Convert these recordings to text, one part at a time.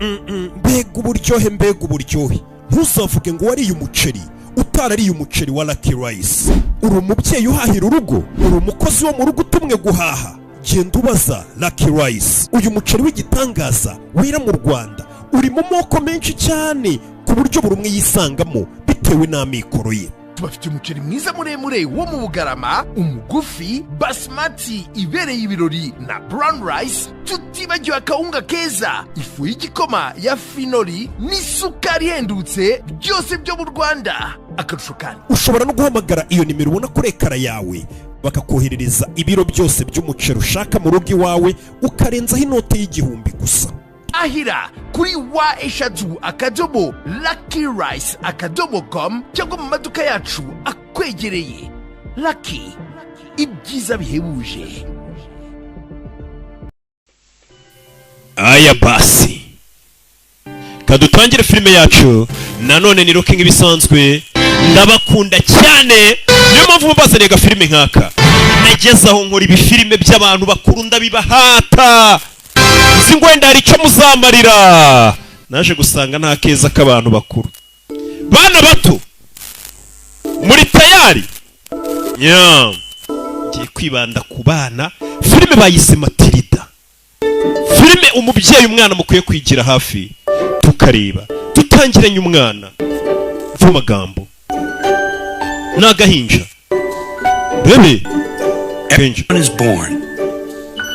Mbega uburyohe, mbega uburyohe! Ntuzavuge ngo wariye umuceri utarariye umuceri wa Lucky Rice. Uri umubyeyi uhahira urugo, uri umukozi wo mu rugo utumwe guhaha, genda ubaza Lucky Rice. Uyu muceri w'igitangaza wera mu Rwanda uri mu moko menshi cyane, ku buryo buri umwe yisangamo bitewe n'amikoro ye. Tubafitiye umuceri mwiza muremure wo mu Bugarama, umugufi, basmati ibereye ibirori na brown rice, tutibagiwe akawunga keza, ifu y'igikoma ya Finori n'isukari ihendutse, byose byo mu Rwanda. Akarusho kandi, Ushobora no guhamagara iyo nimero ubona kuri écran yawe, bakakoherereza ibiro byose by'umuceri ushaka mu rugo iwawe, ukarenzaho inote y'1000 gusa. Ahira kuri www.luckyrice.com cyangwa mu maduka yacu akwegereye. Lucky, ibyiza bihebuje. Aya basi, kadutangire filime yacu. Nanone ni Rocky nk'ibisanzwe. Ndabakunda cyane, niyo mpamvu mubazaniye agafilime nk'aka. Nageze aho nkora ibifilime by'abantu bakuru, ndabibahata, nzi ngo wenda hari icyo muzamarira. Naje gusanga nta keza k'abantu bakuru. Bana bato, muri tayari? Nya ngiye kwibanda ku bana. Filime bayise Matilda, filime umubyeyi umwana mukwiye kwigira hafi tukareba dutangiranye umwana. Magambo ni agahinja bebe agahinja. Everyone is born,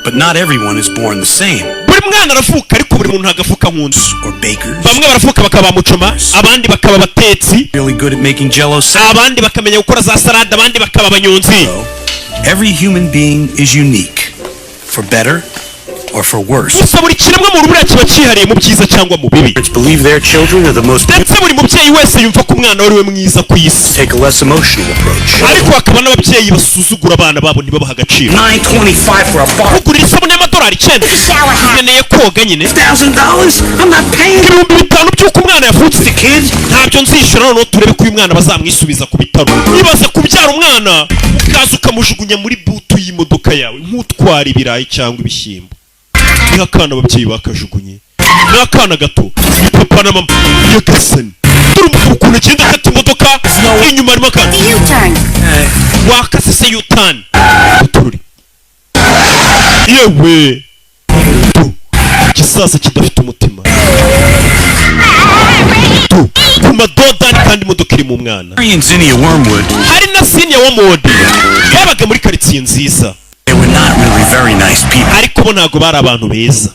but not everyone is born the same. Buri mwana aravuka, ariko buri muntu ntabwo avuka nk'undi. Or bakers, Bamwe baravuka bakaba mucoma, abandi bakaba abatetsi, really good at making jello salad. abandi bakamenya gukora za salade, abandi bakaba abanyonzi. Every human being is unique, for better or for worse. Gusa buri kiremwa muntu buriya kiba cyihariye, mu byiza cyangwa mu bibi. Parents believe their children are the most Ndetse buri mubyeyi wese yumva ko umwana we ari we mwiza ku isi. take a less emotional approach. Ariko hakaba n'ababyeyi basuzugura abana babo, ntibabaha agaciro. 9.25 for a bar. Kugurira isabune y'amadolari 9, nkeneye koga nyine. $1,000? I'm not paying. 5000 by'uko umwana yavutse? The kid? Ntabyo nzishyura. Noneho turebe ko uyu mwana bazamwisubiza ku bitaro. Ibaze kubyara umwana, ukaza ukamujugunya muri boot y'imodoka yawe nk'utwara ibirayi cyangwa ibishyimbo. Niho akana ababyeyi bakajugunye, ni akana gato, ni papa na mama. Nyagasani, dore umugabo ukuntu agenda akata imodoka, inyuma harimo akana. U-turn. Wakase se U-turn utururi? Yewe tu, igisaza kidafite umutima tu, ku madodani, kandi imodoka iri mu mwana. Harry and Zinnia Wormwood, Hari na Zinnia Wormwood, babaga muri karitsiye nziza. they were not really very nice people. Ariko bo ntabwo bari abantu beza.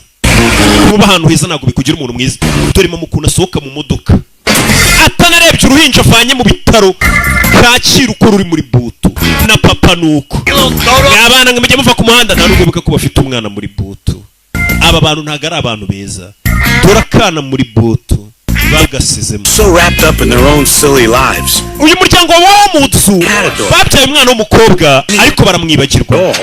Kuba ahantu heza ntabwo bikugira umuntu mwiza. Dore mama ukuntu asohoka mu modoka atanarebye uruhinja avanye mu bitaro Kacyiru uko ruri muri boot, na papa nuko. Abana ngo mujye muva ku muhanda. Nta nubwo bibuka ko bafite umwana muri boot. Aba bantu ntabwo ari abantu beza. Dore akana muri boot bagasizemo. So wrapped up in their own silly lives. Uyu muryango wa Wormwoods babyaye umwana w'umukobwa, ariko baramwibagirwa. All,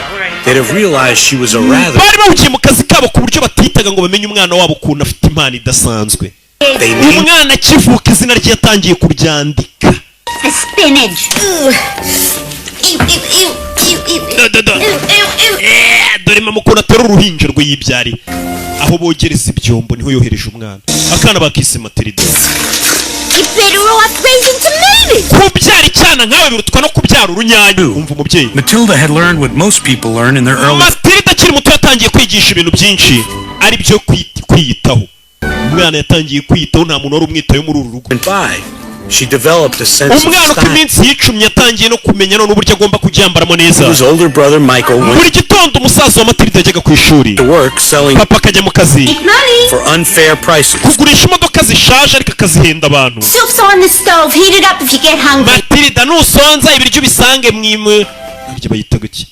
they'd have realized she was a rather. Bari bahugiye mu kazi kabo ku buryo batitaga ngo bamenye umwana wabo ukuntu afite impano idasanzwe. They named Umwana akivuka, izina rye yatangiye kuryandika. The spinach. Ew. Ew, ew, ew, ew, ew. Da, da, da. Ew, ew, ew. Dore mama ukuntu atera uruhinja rwe yibyariye. Aho bogereza ibyombo niho yohereje umwana. Akana bakise Matilda. You're better off raising tomatoes. Kubyara icyana nkawe birutwa no kubyara urunyanya. Umva umubyeyi. Matilda had learned what most people learn in their early Matilda akiri muto yatangiye kwigisha ibintu byinshi, ari byo kwiyitaho. Umwana yatangiye kwiyitaho, nta muntu wari umwitayeho muri uru rugo. went by. She developed a sense of Umwana uko style. iminsi yicumye, yatangiye no kumenya none uburyo agomba kubyambaramo neza. His older brother Michael went Buri gitondo umusaza wa Matilda yajyaga ku ishuri, to work selling papa akajya mu kazi Money. for unfair prices. kugurisha imodoka zishaje, ariko akazihenda abantu. Soup's on the stove. Heat it up if you get hungry. Matilda, nusonza ibiryo ubisange mwimwe. Ibyo bayita ngo iki?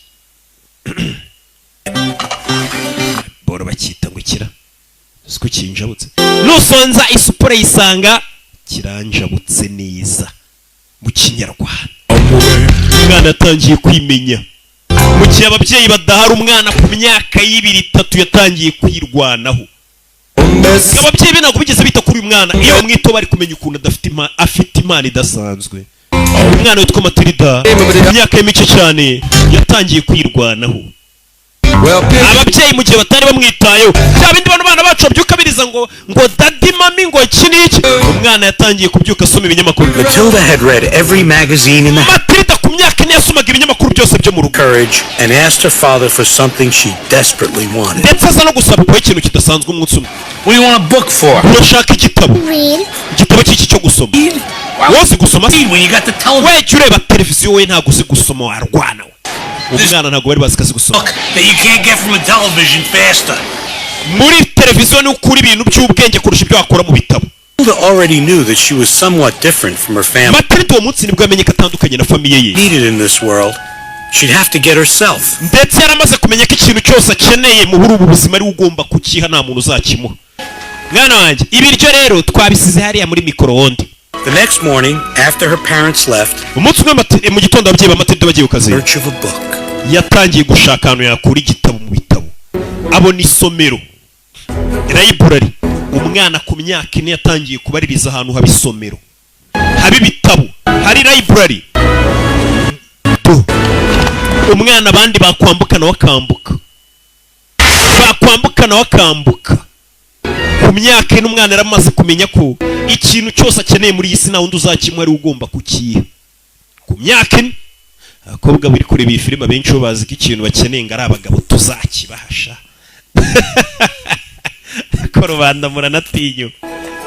Boro bacyita ngo ikira siko kinjabutse. Nusonza isupu urayisanga kiranjabutse neza mu Kinyarwanda. Umwana yatangiye kwimenya mu gihe ababyeyi badahari. Umwana ku myaka y'2, 3 yatangiye kwirwanaho. Ababyeyi be ntabwo bigeze bita kuri uyu mwana. Iyo bamwitaho, bari kumenya ukuntu adafite afite impano idasanzwe. Umwana witwa Matilda, mu myaka ye mike cyane yatangiye kwirwanaho. Ababyeyi mu gihe batari bamwitayeho, bya bindi bano bana bacu babyuka biriza ngo daddy, mommy, ngo iki n'iki. Umwana yatangiye kubyuka asoma ibinyamakuru. Matilda had read every magazine in the Matilda ku myaka 4 yasomaga ibinyamakuru byose byo mu rugo. courage and asked her father for something she desperately wanted. Ndetse aza no gusaba kuba ikintu kidasanzwe umunsi umwe. What do you want a book for? Urashaka igitabo? Read. Igitabo cy'iki cyo gusoma? Wowe uzi gusoma se? When you got the television We, jya ureba televiziyo, we ntabwo uzi gusoma, warwana we. Umwana ntabwo bari bazi ko azi gusoma. Book that you can't get from a television faster. Muri televiziyo ni ukura ibintu by'ubwenge kurusha ibyo wakura mu bitabo. Matilda already knew that she was somewhat different from her family. Matilda uwo munsi nibwo yamenye ko atandukanye na famille ye. Needed in this world, she'd have to get herself. Ndetse yaramaze kumenya ko ikintu cyose akeneye mu muri ubu buzima ari we ugomba kukiha, nta muntu uzakimuha. Mwana wanjye, ibiryo rero twabisize hariya muri micro-onde. The next morning, after her parents left, Umunsi umwe mu gitondo ababyeyi ba Matilda bagiye ku kazi, search of a book. yatangiye gushaka ahantu yakura igitabo mu bitabo, abona isomero, library. Umwana ku myaka 4 yatangiye kubaririza ahantu haba isomero, haba ibitabo, hari library. Du. Umwana abandi bakwambuka nawe akambuka, bakwambuka nawe akambuka. Ku myaka 4 umwana yaramaze kumenya ko ikintu cyose akeneye muri iyi si nta wundi uzakimuha, ari we ugomba kukiha. Ku myaka 4. Abakobwa bari kureba iyi filime abenshi bo bazi ko ikintu bakeneye ngo ari abagabo, tuzakibahasha ko rubanda muranatinya.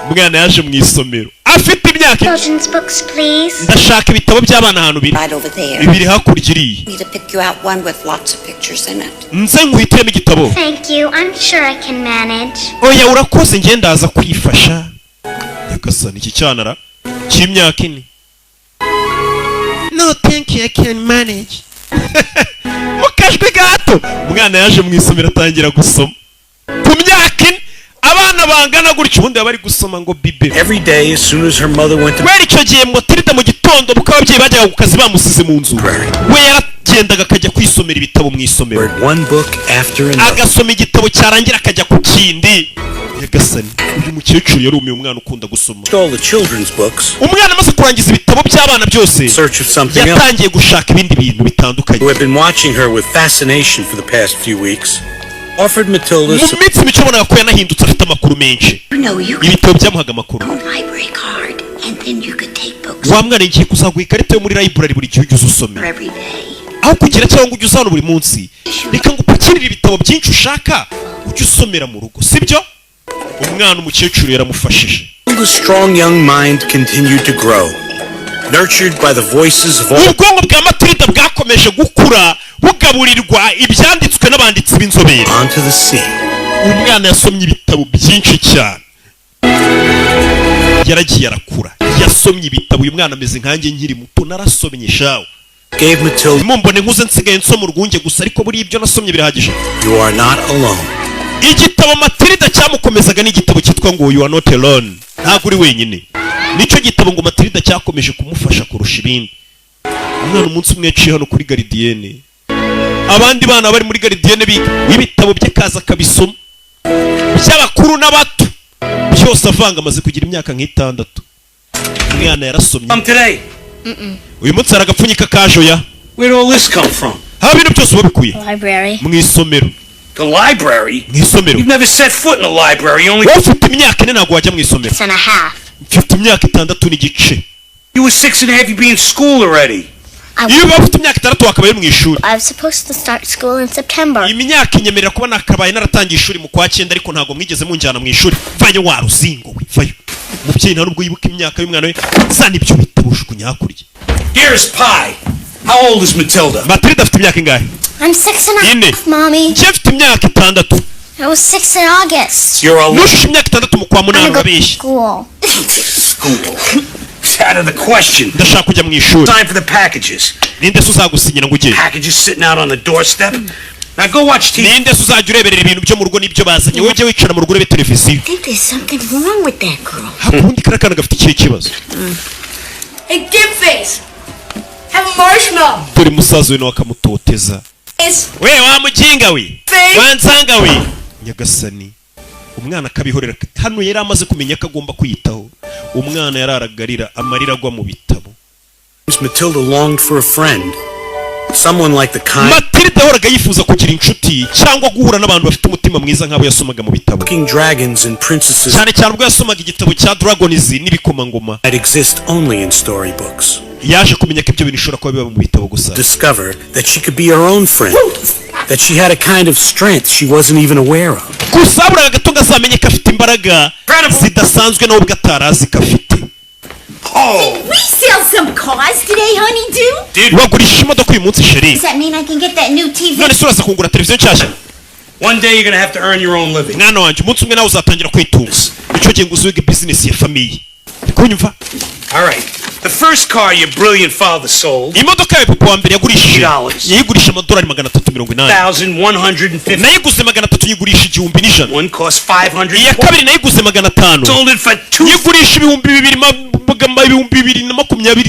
Umwana yaje mu isomero afite imyaka 4. Children's books, please. Ndashaka ibitabo by'abana. Ahantu biri? Right over there. Biri hakurya iriya. Me to pick you out one with lots of pictures in it. Nze nguhitiremo igitabo? Thank you. I'm sure I can manage. Oya, urakoze, njye ndaza kwifasha. Nyagasani, iki cyanara cy'imyaka 4, "No, thank you, I can manage," mu kajwi gato. Umwana yaje mu isomero atangira gusoma ku myaka 4. Abana bangana gutyo ubundi baba bari gusoma ngo bibe. Every day, as soon as her mother went to Kubera icyo gihe Matilda mu gitondo, kuko ababyeyi bajyaga ku kazi bamusize mu nzu, we yaragendaga akajya kwisomera ibitabo mu isomero. read one book after another. Agasoma igitabo, cyarangira akajya ku kindi. Nyagasani, uyu mukecuru yarumiye, umwana ukunda gusoma. All the children's books, Umwana amaze kurangiza ibitabo by'abana byose, search of something else. yatangiye gushaka ibindi bintu bitandukanye. Who had been watching her with fascination for the past few weeks, offered Matilda Mu some minsi mike wabonaga ko yanahindutse, afite amakuru menshi. You know, you could Ibitabo byamuhaga amakuru. own library card, and then you could take books Wa mwana, ngiye kuzaguha ikarita yo muri library, buri gihe ujye uza usome. every day. Aho kugira cyangwa ngo ujye uza hano buri munsi, reka ngo upakirire ibitabo byinshi ushaka, ujye usomera mu rugo, sibyo? Umwana umukecuru yaramufashije. Matilda's strong young mind continued to grow, nurtured by the voices of all Ubwonko bwa Matilda bwakomeje gukura, bugaburirwa ibyanditswe n'abanditsi b'inzobere. onto the sea. Umwana yasomye ibitabo byinshi cyane, yaragiye arakura, yasomye ibitabo. Uyu mwana ameze nkanjye nkiri muto, narasomye shawe. Gave Matilda, Mumbone nkuze nsigaye nsoma urwunge gusa, ariko buriya ibyo nasomye birahagije. "You are not alone." Igitabo Matilda cyamukomezaga ni igitabo cyitwa ngo "You Are Not Alone", ntabwo uri wenyine. Nicyo gitabo ngo Matilda cyakomeje kumufasha kurusha ibindi. Umwana umunsi umwe yaciye hano kuri gardienne, abandi bana bari muri gardienne biga, ibitabo bye kaza akabisoma, by'abakuru n'abato byose avanga. Amaze kugira imyaka nk'itandatu, umwana yarasomye. Come today. Uyu munsi hari agapfunyika kajoya. Where'd all this come from? Haba ibintu byose wabikuye? Library. Mu isomero. The library? Mu isomero. You've never set foot in a library. You only Wowe ufite imyaka 4, ntabwo wajya mu isomero. Six and a half. Mfite imyaka 6 n'igice. You were 6.5, you'd be in school already. I, Iyo uba ufite imyaka 6 wakabaye mu ishuri. I was supposed to start school in September. Imyaka inyemerera kuba nakabaye naratangiye ishuri mu kwa cyenda, ariko ntabwo mwigeze munjyana mu ishuri. Vayo wa ruzingo we, vayo! Umubyeyi nta nubwo yibuka imyaka y'umwana we. Zana ibyo bitabo ujugunya hakurya. Here's pie. How old is Matilda? Matilda afite imyaka ingahe? I'm six and a Ine. half, Mommy. Njye mfite imyaka 6. I was 6 in August. You're a Nujuje imyaka 6 mu kwa munani. I'm gonna go to Urabeshya. school. School. It's out of the question. Ndashaka kujya mu ishuri. Time for the packages. Ninde se uzagusinyira ngo ugende? Packages sitting out on the doorstep. Now go watch TV. Ninde se uzajya ureberera ibintu byo mu rugo n'ibyo bazanye? Wowe ujye wicara mu rugo urebe televiziyo. I think there's something wrong with that girl. Haka ubundi kariya kana gafite ikihe kibazo? Hey, Dip Face! Have a marshmallow! Dore musaza we nawe akamutoteza. Face! We wa muginga we! Face! Wansanga we! Nyagasani, umwana akabihorera. Hano yari amaze kumenya ko agomba kwiyitaho. Umwana yararagarira, amarira agwa mu bitabo. Matilda longed for a friend. Someone like the kind Matilda yahoraga yifuza kugira inshuti cyangwa guhura n'abantu bafite umutima mwiza nk'abo yasomaga mu bitabo, king dragons and princesses cyane cyane ubwo yasomaga igitabo cya dragons n'ibikomangoma. that exist only in storybooks. Yaje kumenya ko ibyo bintu bishobora kuba biba mu bitabo gusa. Discover that she could be her own friend, that she had a kind of strength she wasn't even aware of. Gusa haburaga gato ngo azamenye ko afite imbaraga zidasanzwe, nawe ubwo atari azi ko afite. We sell some cars today, honey, do? Wagurishije imodoka uyu munsi, chérie? Does that mean I can get that new TV? None se uraza kungura televiziyo nshyashya? One day you're gonna have to earn your own living. Mwana wanjye, umunsi umwe nawe uzatangira kwitunga, icyo gihe ngo uzige bizinesi ya famille. Uri kunyumva? All right. The first car your brilliant father sold, Imodoka yawe papa wa mbere yagurishije, Dollars. yayigurisha amadolari 380. 1,150. Nayiguze 300, nyigurisha 1100. One cost 500. Iya kabiri nayiguze 500, Sold it for two. nyigurisha 2020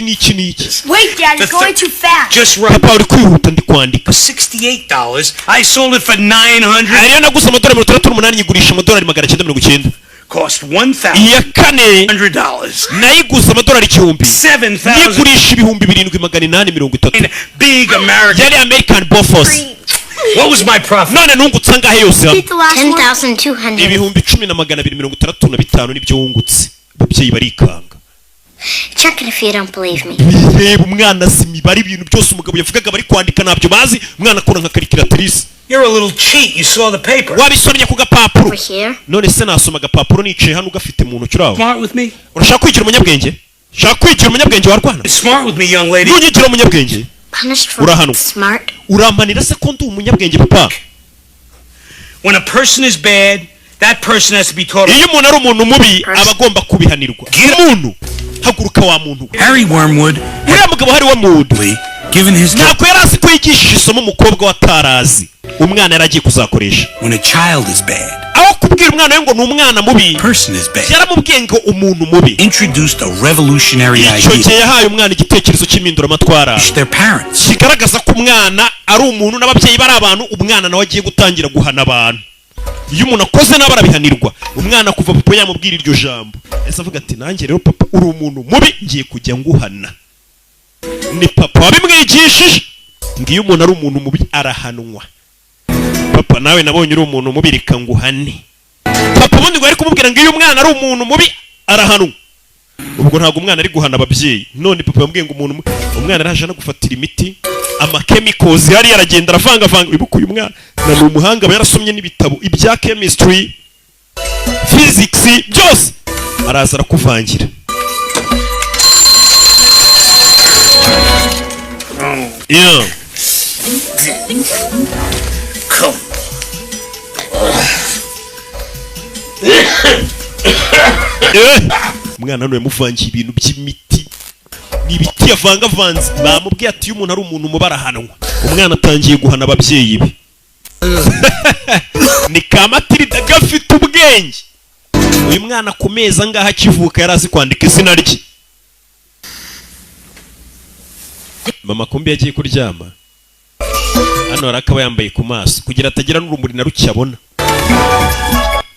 n'iki n'iki. Wait, Dad, The you're going too fast. Just right. Papa, uri kwihuta, ndi kwandika. $68. I sold it for 900. Ariyo naguze amadolari 68, nyigurisha amadolari 990. Cost one thousand Iya kane hundred dollars. nayiguze amadolari 1000, 7,000. nyigurisha 7830. Big American. Yari American Bofos. What was my profit? None nungutse angahe yose hamwe? Repeat the last one. 10,200. 10,265 nibyo wungutse. Ababyeyi barikanga. Check it if you don't believe me. Reba, umwana azi imibare. Ibintu byose umugabo yavugaga bari kwandika ntabyo bazi. Umwana akora nka calculatrice. You're a little cheat. You saw the paper. Wabisomye ku gapapuro. Over here. None se nasoma agapapuro nicaye hano ugafite mu ntoki uraho? Smart with me? Urashaka kwigira umunyabwenge? Ushaka kwigira umunyabwenge warwana? Smart with me, young lady. Nunyigira umunyabwenge. Punished for Urahanwa. smart. Urampanira se ko ndi umunyabwenge, papa? When a person is bad, that person has to be taught. Iyo umuntu ari umuntu mubi, aba agomba kubihanirwa. Umuntu, haguruka wa muntu we. Harry Wormwood Uriya mugabo Harry Wormwood given his ntabwo yari azi ko yigishije isomo umukobwa we atarazi, umwana yari agiye kuzakoresha. When a child is bad, Aho kubwira umwana we ngo ni umwana mubi, person is bad. yaramubwiye ngo umuntu mubi. Introduced a revolutionary Icyo idea. gihe yahaye umwana igitekerezo cy'impinduramatwara Their parents. kigaragaza ko umwana ari umuntu n'ababyeyi bari abantu. Umwana nawe agiye gutangira guhana abantu. Iyo umuntu akoze nabi arabihanirwa. Umwana, kuva papa yamubwira iryo jambo, ese avuga ati: "Nanjye rero papa, uri umuntu mubi, ngiye kujya nguhana." Ni papa wabimwigishije ngo iyo umuntu ari umuntu mubi arahanwa. "Papa, nawe nabonye uri umuntu mubi, reka nguhane." Papa ubundi ngo ari kumubwira ngo iyo umwana ari umuntu mubi arahanwa. Ubwo ntabwo umwana ari guhana ababyeyi. None papa yambwiye ngo umuntu umwana araje no gufatira imiti, amachemicals yari aragenda aravangavanga. Wibuke, uyu mwana na ni umuhanga, aba yarasomye n'ibitabo ibya chemistry, physics, byose araza arakuvangira. Yeah. Come. Umwana hano yamuvangiye ibintu by'imiti, ni ibiti yavangavanze. Bamubwiye ati iyo umuntu ari umuntu mubi arahanwa. Umwana atangiye guhana ababyeyi be. Ni ka Matilda gafite ubwenge. Uyu mwana ku mezi angahe akivuka yari azi kwandika izina rye. Mama kumbi yagiye kuryama. Hano hari akaba yambaye ku maso kugira atagira n'urumuri na ruke abona.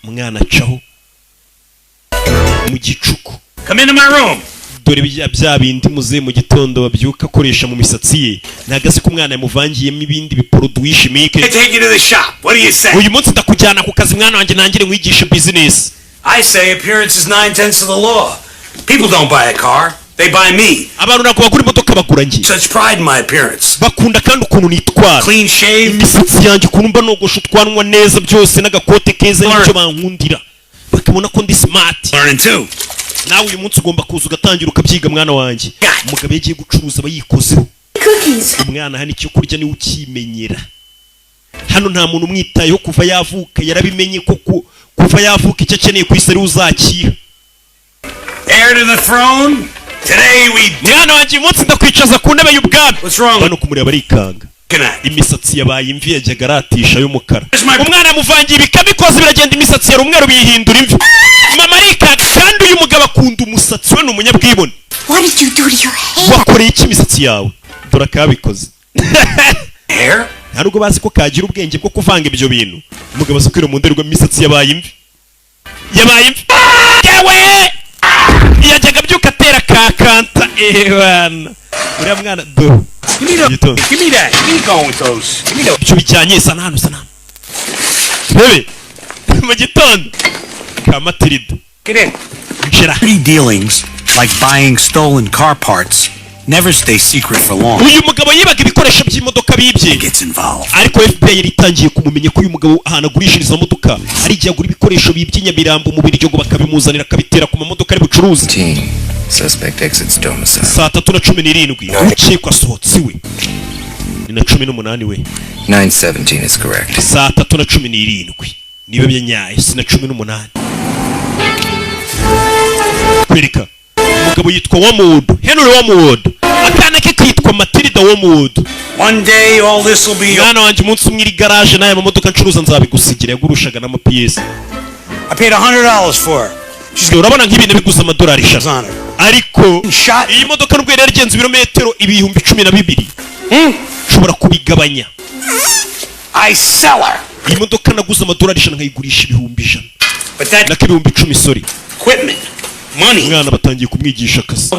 Umwana acaho mu gicuku. Come into my room. Dore bya bindi muze mu gitondo babyuka akoresha mu misatsi ye. Ntabwo azi ko umwana yamuvangiyemo ibindi biproduits chimiques. I take you to the shop. What do you say? Uyu munsi ndakujyana ku kazi, mwana wanjye, nangire nkwigishe business. I say appearance is nine tenths of the law. People don't buy a car, they buy me. Abantu ntabwo bagura imodoka, bagura njye. Such pride in my appearance. Bakunda kandi ukuntu nitwara. Clean shave. Imisatsi yanjye, ukuntu mba nogosha utwanwa neza byose, n'agakote keza, nicyo bankundira, bakabona ko ndi smart. Learning too. Nawe uyu munsi ugomba kuza ugatangira ukabyiga, mwana wanjye. Umugabo iyo agiye gucuruza aba yikozeho. Cookies. Umwana hano icyo kurya niwe ukimenyera. Hano nta muntu umwitayeho. Kuva yavuka yarabimenye ko kuva yavuka icyo akeneye ku isi ari we uzakira. Heir to the throne. Today we Mwana wanjye, uyu munsi ndakwicaza ku ntebe y'ubwami. What's wrong? Bano kumureba barikanga. Looking at. Imisatsi yabaye imvi, yajyaga aratisha y'umukara. Where's my- Umwana yamuvangiye ibikamikozi biragenda, imisatsi yari umweru biyihindura imvi. Mama arikanga. Kandi uyu mugabo akunda umusatsi we, ni umunyabwibone. What did you do to your hair? Wakoreye iki imisatsi yawe? Dore akabikoze. Hair? Nta nubwo bazi ko kagira ubwenge bwo kuvanga ibyo bintu. Umugabo azi kwira mu ndorerwamo, imisatsi yabaye imvi, yabaye imvi. Yewe, yajyaga abyuka atera ka kanta. Ewana, uriya mwana do. Give me the. Gitondo. Give me that. You ain't going with those. Give me the. Ibyo bijyanye, sa n'ahantu, sa n'ahantu bebe mu gitondo ka Matilda. Get in. Nshira. Dirty dealings, like buying stolen car parts, never stay secret for long. Uyu mugabo yibaga ibikoresho by'imodoka bibye. Gets involved. Ariko FBI yari itangiye kumumenya ko uyu mugabo ahantu agurishiriza modoka ari igihe agura ibikoresho bibye Nyamirambo mu Biryogo, bakabimuzanira akabitera ku mamodoka ari bucuruzi. 15. Suspect exits domicile. Saa 3:17 ukekwa asohotse iwe, ni na 18 we. 9:17 is correct. Saa 3:17 niba byanyaye, si na 18. Kwereka umugabo yitwa Wormwood, Henry Wormwood, akana ke kitwa Matilda Wormwood. One day, all this will be. Mwana wanjye, umunsi umwe iri garaje n'aya mamodoka ncuruza nzabigusigira. Yagurushaga n'amapiyesi. I paid $100 for her. She's Urabona nk'ibintu biguze amadolari 100, on her. ariko Shot. iyi modoka nubwo yari yaragenze ibirometero 12,000, nshobora kubigabanya. I sell her. Iyi modoka naguze amadolari 100, nkayigurisha 100,000. But that Nako 10,000, sorry. equipment, money. Umwana batangiye kumwigisha akazi.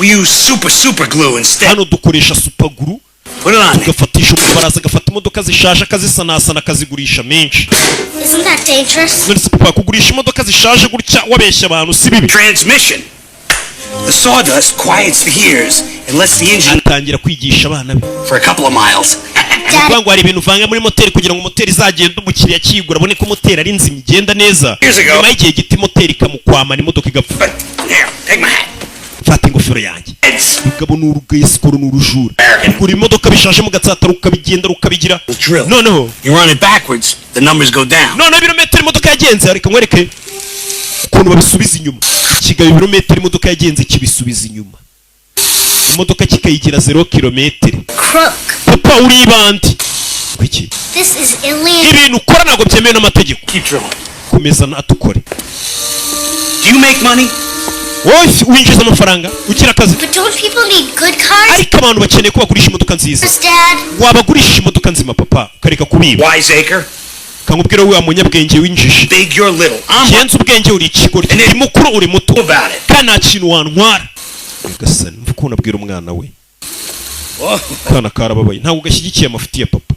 We use super, super glue instead. Hano dukoresha super glue. Put it on there. Tugafatisha umubaraza, agafata imodoka zishaje akazisanasana, akazigurisha menshi. Isn't that dangerous? None se papa, kugurisha imodoka zishaje gutya wabeshya abantu si bibi? Transmission. The sawdust quiets the gears and lets the engine Atangira kwigisha abana be. for a couple of miles. Ni ukuvuga ngo hari ibintu uvanga muri moteri kugira ngo moteri izagende, umukiriya akiyigura abone ko moteri ari nzima, igenda neza. Years ago. Nyuma y'igihe gito moteri ikamukwamana, imodoka igapfa. But here, take my hat. Fata ingofero yanjye. It's Mugabo ni urugesikoro, ni urujura, kugura imodoka bishaje mu Gatsata rukabigenda rukabigira. Drill. Noneho You run it backwards, the numbers go down. Noneho ibirometero imodoka yagenze, reka nkwereke ukuntu babisubiza inyuma. Kigaba ibirometero imodoka yagenze, kibisubiza inyuma, imodoka kikayigira 0 kilometero. Crook. Papa, uri ibandi kuki? This is illegal. Ibintu ukora ntabwo byemewe n'amategeko. Keep drilling. Komeza natukore. Do you make money? Wowe winjiza amafaranga? Ugira akazi? But don't people need good cars? Ariko abantu bakeneye ko bagurisha imodoka nziza. Dad? Wabagurisha imodoka nzima papa, ukareka kubiba. Wiseacre. Kamubwira wa munyabwenge w'injiji. Big, you're little. I'm Genza ubwenge, uri ikigoryi, uri mukuru, uri muto, about it. kandi nta kintu wantwara. Nyagasani, mva ukuntu abwira umwana we. Kana karababaye, ntabwo gashyigikiye amafuti ya papa.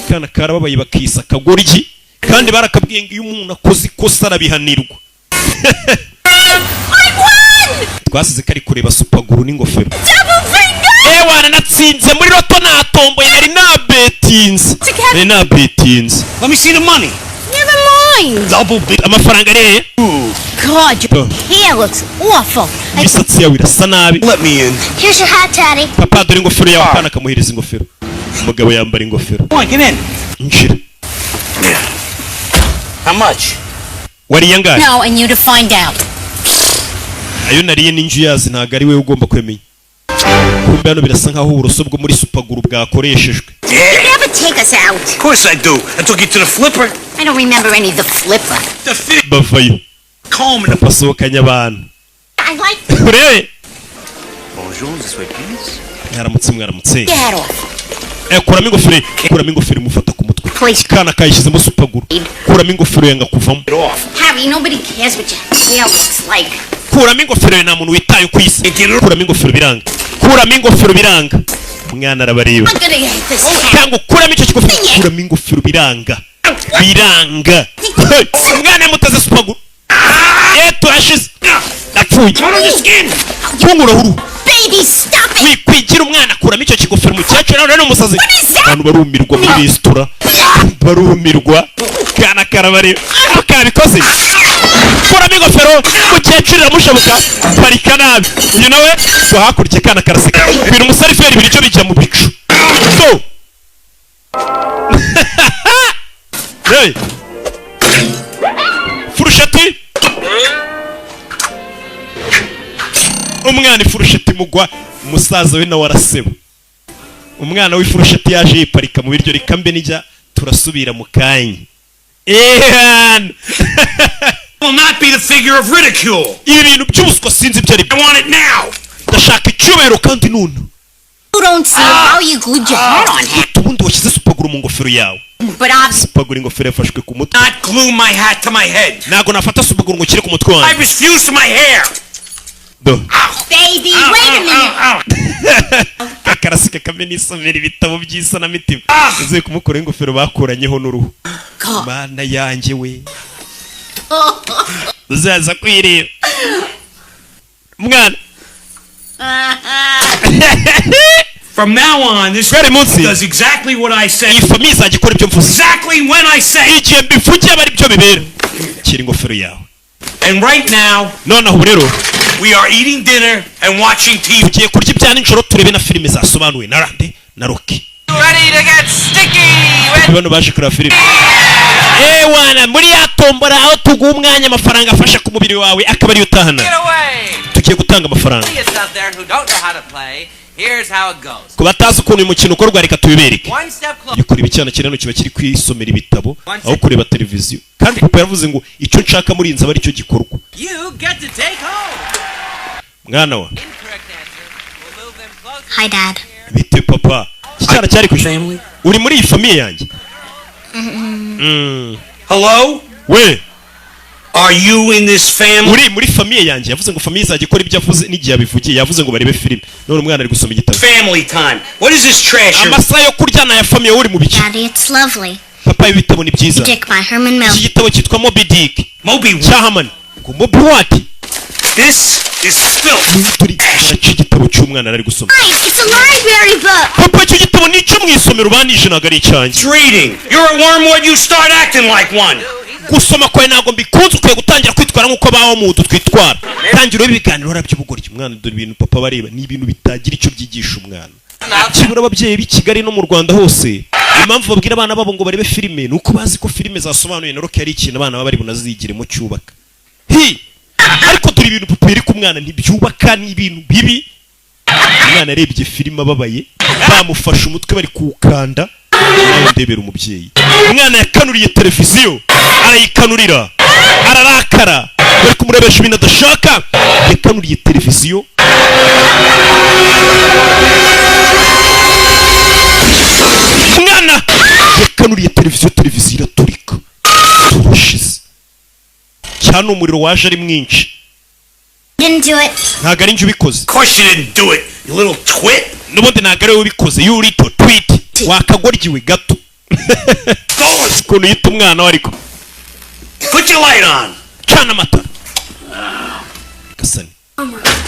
Kana karababaye, bakisa akagoryi, kandi barakabwiye ngo iyo umuntu akoze ikosa arabihanirwa. I won! Twasize kari kureba super glue n'ingofero. Double bingo! Ewana, natsinze muri loto, natomboye, nari nabetinze, nari nabetinze. Let me see the money. Never mind. Double big. Amafaranga ari hehe? God, your Oh. hair looks awful. I Imisatsi yawe irasa nabi. Let me in. Here's your hat, Daddy. Papa, dore ingofero yawe. Akana kamuhereza ingofero, umugabo yambara ingofero. Come on, get in. Injira. Yeah. How much? Wariye angahe? No, and you to find out. Ayo nariye n'inju yazi, ntabwo ari wowe ugomba kwemenya. Kumbe hano birasa nkaho uburoso bwo muri super glue bwakoreshejwe. You Yeah. never take us out. Of course I do. I took you to the flipper. I don't remember any of the flipper. The fish Bavayo. comb and the Basohokanye abantu. I like Urebe. Bonjour, this way, please. Mwaramutse, mwaramutse. Get hat off. Eh, kuramo ingofero, kuramo ingofero, imufata ku mutwe. Please. Kana kayishyizemo super glue, kuramo ingofero yanga kuvamo. Get off. Harry, nobody cares what your hair looks like. Kuramo ingofero yawe, nta muntu witaye ku isi. Kuramo ingofero biranga, kuramo ingofero biranga, umwana arabareba. I'm gonna get this hat. Cyangwa ukuramo icyo kigofero, kuramo ingofero biranga, biranga. Hey, umwana yamuteze super glue, eto yashize apfuye. Kunkuraho uruhu. Baby, stop it! Wikwigira umwana, kuramo icyo kigofero. Umukecuru nawe ni umusazi. Abantu barumirwa muri resitora, barumirwa. Kana karabareba ko kabikoze, kuramo ingofero, umukecuru iramushabuka, parika nabi. Uyu nawe ngo hakurya, kana karaseka, bwira umuseriveri, ibiryo bijya mu bicu so. Hey! Furusheti, umwana ifurusheti imugwa, umusaza we nawe araseba. Umwana w'ifurusheti yaje yiparika mu biryo. Reka mbe nijya, turasubira mu kanya. Ehan! Will not be the figure of ridicule. Ibi bintu by'ubuswa sinzi ibyo ari byo. I want it now. Ndashaka icyubahiro kandi none. You don't see how you glued your hat on, Harry. Ubundi washyize super glue mu ngofero yawe. But obviously, Super glue, ingofero yafashwe ku mutwe. Not glue my hat to my head. Ntabwo nafata super glue ngo nshyire ku mutwe I wanjye. refuse to my hair. Do. Baby, wait a minute. Akarasika kamwe n'isomera ibitabo by'isanamitima, uzuye kumukuraho ingofero bakuranyeho n'uruhu. Mana yanjye we, uzaza kwireba mwana. From now on, this Guhera munsi does exactly what I say. iyi famille izajya ikora ibyo mvuze, Exactly when I say. igihe mbivugiye aba ari byo bibera. Shyira ingofero yawe. And right now, Noneho ubu rero, we are eating dinner and watching TV. tugiye kurya ibya nijoro, turebe na filime zasobanuwe na rande na Rocky. Ready to get sticky with Bano baje kureba filime. Ewana, muri ya tombora aho tuguha umwanya, amafaranga afasha ku mubiri wawe akaba ariyo utahana. Get away. Tugiye gutanga amafaranga. Idiots out there who don't know how to play, here's how it goes. Ku batazi ukuntu uyu mukino ukorwa, reka tubibereke. One step closer. Iyo kureba icyana kiri hano kiba kiri kwisomera ibitabo aho kureba televiziyo, kandi papa yaravuze ngo icyo nshaka muri iyi nzu aba aricyo gikorwa. You get to take home. Mwana wa Incorrect answer will move them closer. Hi, Dad. Bite papa? Iki cyana cyari ku Family? Uri muri iyi famille yanjye. Hello? We. Are you in this family? Uri muri famille yanjye? Yavuze ngo famille izajya ikora ibyo avuze n'igihe abivugiye. Yavuze ngo barebe filime, none umwana ari gusoma igitabo. Family time. What is this trash? Amasaha yo kurya ni aya famille, wowe uri mu biki? Daddy, it's lovely. Papa, ibi bitabo ni byiza. Dick by Herman Iki Melville. gitabo cyitwa Moby Dick Moby. cya Herman. Ngo Moby what? This is filth. Turi baraca igitabo cy'umwana ari gusoma. Guys, it's a library book. Papa, icyo gitabo ni icyo mu isomero banije, ntabwo ari icyanjye. It's reading. You're a wormwood, you start acting like one. Gusoma kwawe ntabwo mbikunze, ukwiye gutangira kwitwara nk'uko baho mudu twitwara. Tangira ube ibiganiro by'ubugoryi umwana. Dore ibintu papa bareba ni ibintu bitagira icyo byigisha umwana. Kibura ababyeyi b'i Kigali no mu Rwanda hose, impamvu babwira abana babo ngo barebe filime ni uko bazi ko filime zasobanuye na Rocky ari ikintu abana baba bari bunazigiremo cyubaka hi. Ariko dore ibintu papa yereka umwana ntibyubaka, ni ibintu bibi. Umwana arebye filime ababaye, bamufashe umutwe bari kuwukanda. Nawe ndebera umubyeyi, umwana yakanuriye televiziyo, arayikanurira, ararakara, bari kumurebesha ibintu adashaka. Yakanuriye televiziyo. Umwana yakanuriye televiziyo, televiziyo iraturika, turashize cyane, umuriro waje ari mwinshi. Didn't do it. Ntabwo ari njye ubikoze. Of course you didn't do it, you little twit. N'ubundi ntabwo ari wowe ubikoze, you little twit, wakagoryiwe gato. Go. Ukuntu yita umwana we ariko. Put your light on. Cana amatara gasani.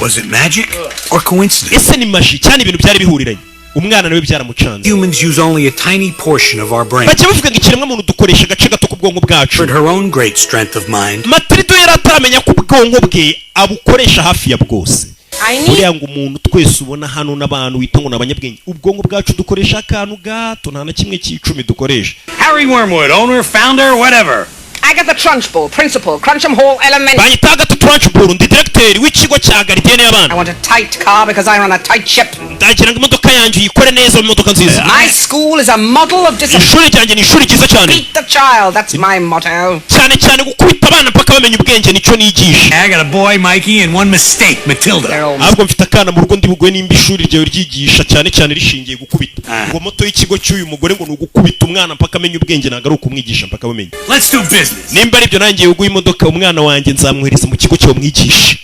Was it magic or coincidence? Ese ni magie cyane, ibintu byari bihuriranye? Umwana nawe byaramucanze. Humans use only a tiny portion of our brain. Bajya bavuga ngo ikiremwamuntu dukoresha agace gato k'ubwonko bwacu. But her own great strength of mind. Matilda yari ataramenya ko ubwonko bwe abukoresha hafi ya bwose. I need Buriya ngo umuntu twese ubona hano n'abantu wita ngo ni abanyabwenge, ubwonko bwacu dukoresha akantu gato, nta na kimwe cy'icumi dukoresha. Harry Wormwood, owner, founder, whatever. Agatha Trunchbull, principal, Cruncham Hall Elementary. Banyita Agatha Trunchbull, ndi directeur w'ikigo cya gardienne y'abana. I want a tight car because I run a tight ship. Ndagira ngo imodoka yanjye uyikore neza mu modoka nziza. My school is a model of discipline. Ishuri ryanjye ni ishuri ryiza cyane. Beat the child, that's my motto. Cyane cyane gukubita abana mpaka bamenya ubwenge, nicyo nigisha. I got a boy, Mikey, and one mistake, Matilda. They're all Ahubwo mfite akana mu rugo, ndi bugwe nimba ishuri ryawe ryigisha cyane cyane rishingiye gukubita. Ngo motto y'ikigo cy'uyu mugore ngo ni ugukubita umwana mpaka amenya ubwenge, ntabwo ari ukumwigisha mpaka amenya. Let's do business. Nimba aribyo, nanjye uguha imodoka, umwana wanjye nzamwohereza mu kigo cyawe mwigishe.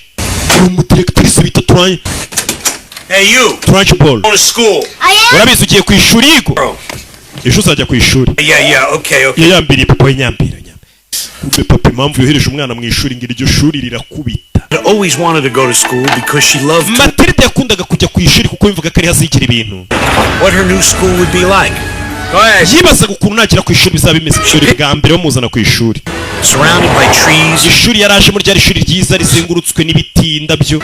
Uri umudirectrice bita Hey, you. Trunchbull. Go to school. I am. Urabizi ugiye ku ishuri yigo, ejo uzajya ku ishuri. Yeah, okay. Yayambiriye papa we, nyambira nyambira. Kumbe papa impamvu yohereje umwana mu ishuri ngo iryo shuri rirakubita. I always wanted to go to school because she loved Matilda yakundaga kujya ku ishuri kuko yumvaga ko ariho azigira ibintu. what her new school would be like. Go ahead. Yibazaga ukuntu nagera ku ishuri bizaba bimeze. Ishuri bwa mbere bamuzana ku ishuri. Surrounded by trees. Ishuri yari ajemo ryari ishuri ryiza rizengurutswe n'ibiti, indabyo.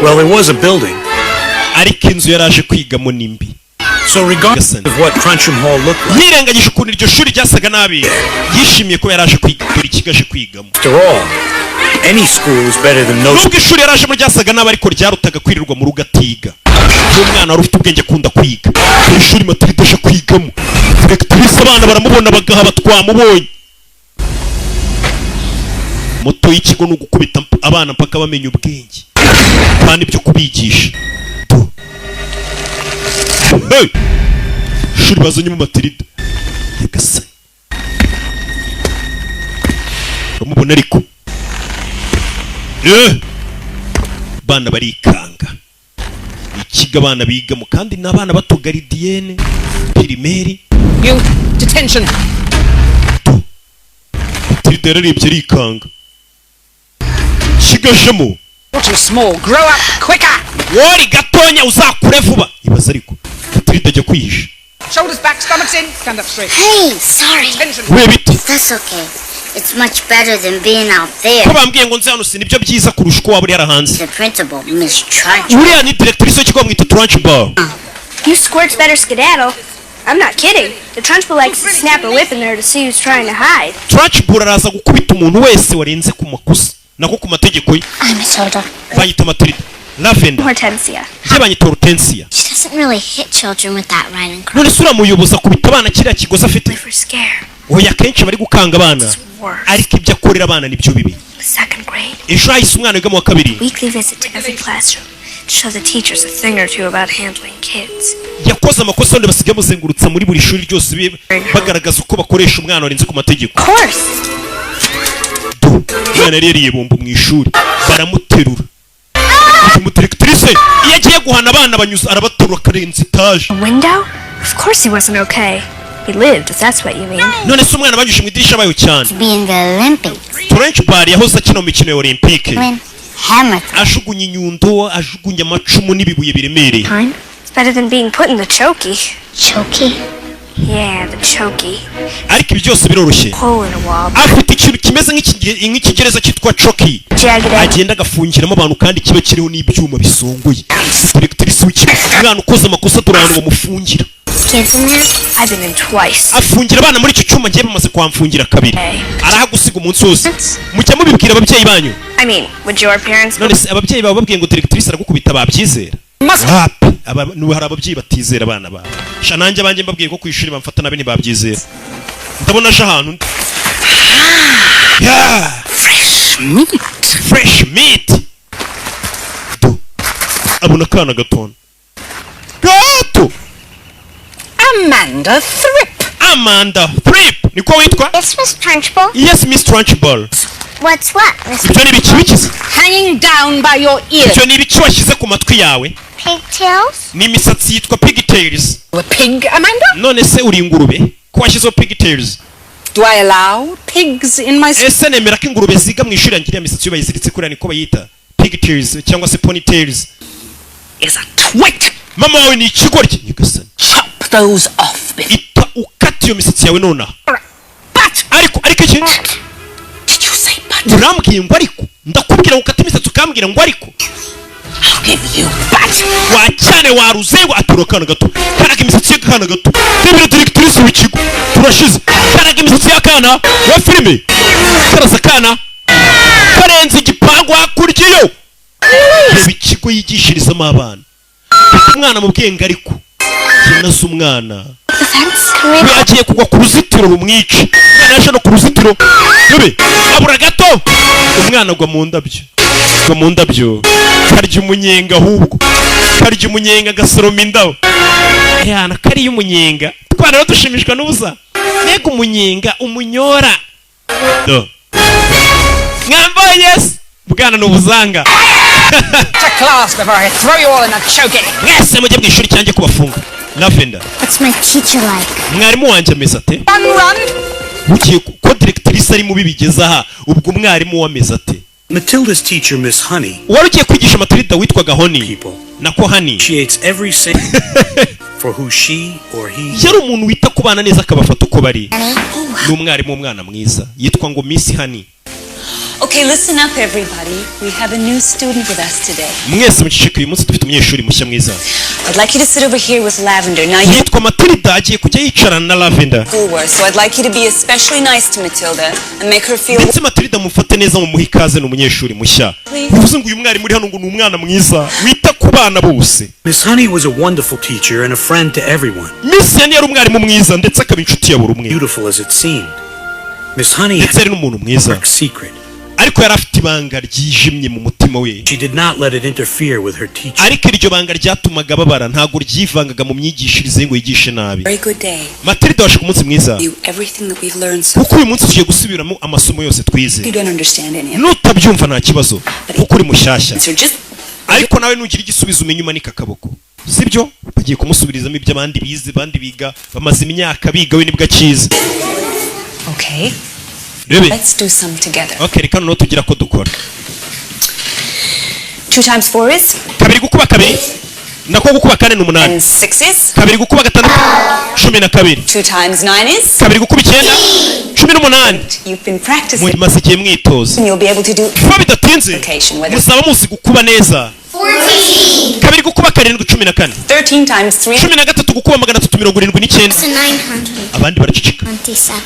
Well, there was a building. Ariko inzu yari aje kwigamo ni mbi. So regardless of what Cruncham Hall looked like, Yirengagije ukuntu iryo shuri ryasaga nabi, yishimiye ko yari aje kwiga. Dore ikigo aje kwigamo. after all, any school is better than no Nubwo ishuri yari ajemo ryasaga nabi, ariko ryarutaga kwirirwa mu rugo atiga. Nk'umwana wari ufite ubwenge akunda kwiga. Dore ishuri Matilda aje kwigamo. Directrice abana baramubona bagahaba, twamubonye. Motto y'ikigo ni ugukubita abana mpaka bamenya ubwenge, kandi ibyo kubigisha. Tu. Hey! Ishuri bazanyemo Matilda, nyagasani, uramubona ariko. Eh! Bana barikanga. Ikigo abana bigamo, kandi ni abana bato, gardienne, primaire. You, detention. Matilda yararebye arikanga kigajemo. You're too small. Grow up quicker. Wori gatonya, uzakure vuba. Ibaze ariko Matilda ajya kwihisha. Shoulders back, stomachs in. Stand up straight. Hey, sorry. Detention. We biti? That's okay. It's much better than being out there. Ko bambwiye ngo nze hano, si nibyo byiza kurusha uko waba uri hara hanze? The principal, Miss Trunch. Uriya ni directrice w'ikigo, bamwita Trunchbull. You squirts better skedaddle. I'm not kidding. The Trunchbull likes to snap a whip in there to see who's trying to hide. Trunchbull araza gukubita umuntu wese warenze ku makosa, nako ku mategeko ye. I'm Matilda. Banyita Matilda Lavender. Hortensia. Njye banyita Hortensia. She doesn't really hit children with that riding crop. None se uriya muyobozi akubita abana kiriya kigozi afite? For scare. Oya, akenshi bari gukanga abana, Worse. ariko ibyo akorera abana nibyo bibi. Second grade. Ejo hahise umwana wiga mu wa kabiri. Weekly visit to every classroom to show the teachers a thing or two about handling kids. Yakoze amakosa, none basigaye bamuzengurutsa muri buri shuri ryose, bagaragaza uko bakoresha umwana warenze ku mategeko. Of course. Umwana yari yariye bombo mu ishuri, baramuterura. Uyu mudirectrice iyo agiye guhana abana, banyuza arabaterura akarenza etaje. A window? Of course he wasn't okay. He lived, if that's what you mean. None se umwana banyujije mu idirishya abayeho cyane? To be in the Olympics. Trunchbull yahoze akina mu mikino ya Olympique. Win hammer throw. Ajugunya inyundo, ajugunya amacumu n'ibibuye biremereye. Time? It's better than being put in the chokey. Chokey? Yeah, the chokey. Ariko ibi byose biroroshye. Hole in a wall. Afite ikintu kimeze nk'ikigereza cyitwa chokey. Jagged edge. Agenda agafungiramo abantu, kandi kiba kiriho n'ibyuma bisongoye. Directrice w'ikigo, umwana ukoze amakosa, dore ahantu bamufungira. Kids in there? I've been in twice. Afungira abana muri icyo cyuma. Ngiye bamaze kuhamfungira kabiri, arahagusiga umunsi wose. Mujya mubibwira ababyeyi banyu? I mean, would your parents None se ababyeyi bawe babwiye ngo directrice aragukubita, babyizera? Wapi. Hari ababyeyi batizera abana babo. Sha, nanjye abanjye mbabwiye ko ku ishuri bamfata nabi, ntibabyizera. Ndabona aje ahantu undi. Yeah! Fresh meat. Fresh meat. Do. Abona akana gatona gato. Amanda Thripp. Amanda Thripp, niko witwa? Yes, Miss Trunchbull? Yes, Miss Trunchbull. What's what, Miss Ibyo ni ibiki bikize? Hanging down by your ears. Ibyo ni ibiki washyize ku matwi yawe? Pigtails? Ni imisatsi yitwa pigtails. A pig, Amanda? None se uri ingurube ko washyizeho pigtails? Do I allow pigs in my Ese nemera ko ingurube ziga mu ishuri yanjye? Iriya misatsi iyo bayiziritse kuriya niko bayita pigtails cyangwa se ponytails. Is a twit. Mama wawe ni ikigoryi, nyagasani. Chop those off before. Ita ukata iyo misatsi yawe nonaha. But Ariko iki? Did you say but? Urambwiye ngo ariko? Ndakubwira ngo ukate imisatsi, ukambwira ngo ariko? I'll give you but. Wa cyane waruzengo. Atura akana gato, karaga imisatsi y'akana gato. Rebera directrice w'ikigo, turashize. Karaga imisatsi y'akana wa filime, karaza akana karenze igipangu hakurya. Iyo reba ikigo yigishirizamo abana. Umwana mu bwenge, ariko naze umwana The fence? Can we we agiye kugwa ku ruzitiro rumwica. Umwana yaje no ku ruzitiro, rebe abura gato, umwana agwa mu ndabyo, agwa mu ndabyo, karya umunyenga. Ahubwo karya umunyenga, agasoroma indabo yana kariya umunyenga. Twana rero dushimishwa n'ubusa, mbega umunyenga umunyora. Do mwambaye yes, bwana ni ubuzanga. To class before I throw you all in a chokey. Mwese mujye mu ishuri cyanjye kubafunga. Lavender. What's my teacher like? Mwarimu wanjye ameze ate? Run, run. Ugiye ko directrice ari mubi bigeze aha, ubwo umwarimu we ameze ate? Matilda's teacher, Miss Honey, Wari ugiye kwigisha Matilda witwaga Honi, nako Honey. appreciates every single for who she or he Yari umuntu wita ku bana neza, akabafata uko bari. Ni umwarimu w'umwana mwiza, yitwa ngo Miss Honey. Okay, listen up, everybody. We have a new student with us today. Mwese muceceke, uyu munsi dufite umunyeshuri mushya mwiza. I'd like you to sit over here with Lavender. Now, you Yitwa Matilda, agiye kujya yicarana na Lavender. schoolwork, so I'd like you to be especially nice to Matilda and make her feel. Ndetse Matilda mufate neza, mumuhe ikaze, ni umunyeshuri mushya. Bivuze ngo uyu mwarimu uri hano ngo ni umwana mwiza wita ku bana bose. Miss Honey was a wonderful teacher and a friend to everyone. Miss Honey yari umwarimu mwiza, ndetse akaba inshuti ya buri umwe. Beautiful as it seemed, Miss Honey Ndetse yari n'umuntu mwiza. had a secret. Ariko yari afite ibanga ryijimye mu mutima we. She did not let it interfere with her teaching. Ariko iryo banga ryatumaga ababara, ntabwo ryivangaga mu myigishirize ye ngo yigishe nabi. Very good day. Matilda, washaka umunsi mwiza. You everything that we've learned so Kuko uyu munsi tugiye gusubiramo amasomo yose twize. You don't understand any of it. Nutabyumva nta kibazo, kuko uri mushyashya. So just Ariko nawe nugira igisubizo umenye umanika akaboko, sibyo? Bagiye kumusubirizamo ibyo abandi bize, abandi biga bamaze imyaka biga, we nibwo akize. Okay. Rebe. Let's do some together. Okay, reka noneho tugira ko dukora. 2 times 4 is? Kabiri gukuba kabiri, nako gukuba kane ni 8. And 6 is? Kabiri gukuba gatandatu, 12. 2 times 9 is? Kabiri gukuba icyenda, 18. You've been practicing. Mumaze igihe mwitoza. And you'll be able to do Vuba bidatinze muzaba muzi gukuba neza. Kabiri gukuba karindwi, 14. 13 times 3. 13 gukuba 379. It's a Abandi baraceceka. 927.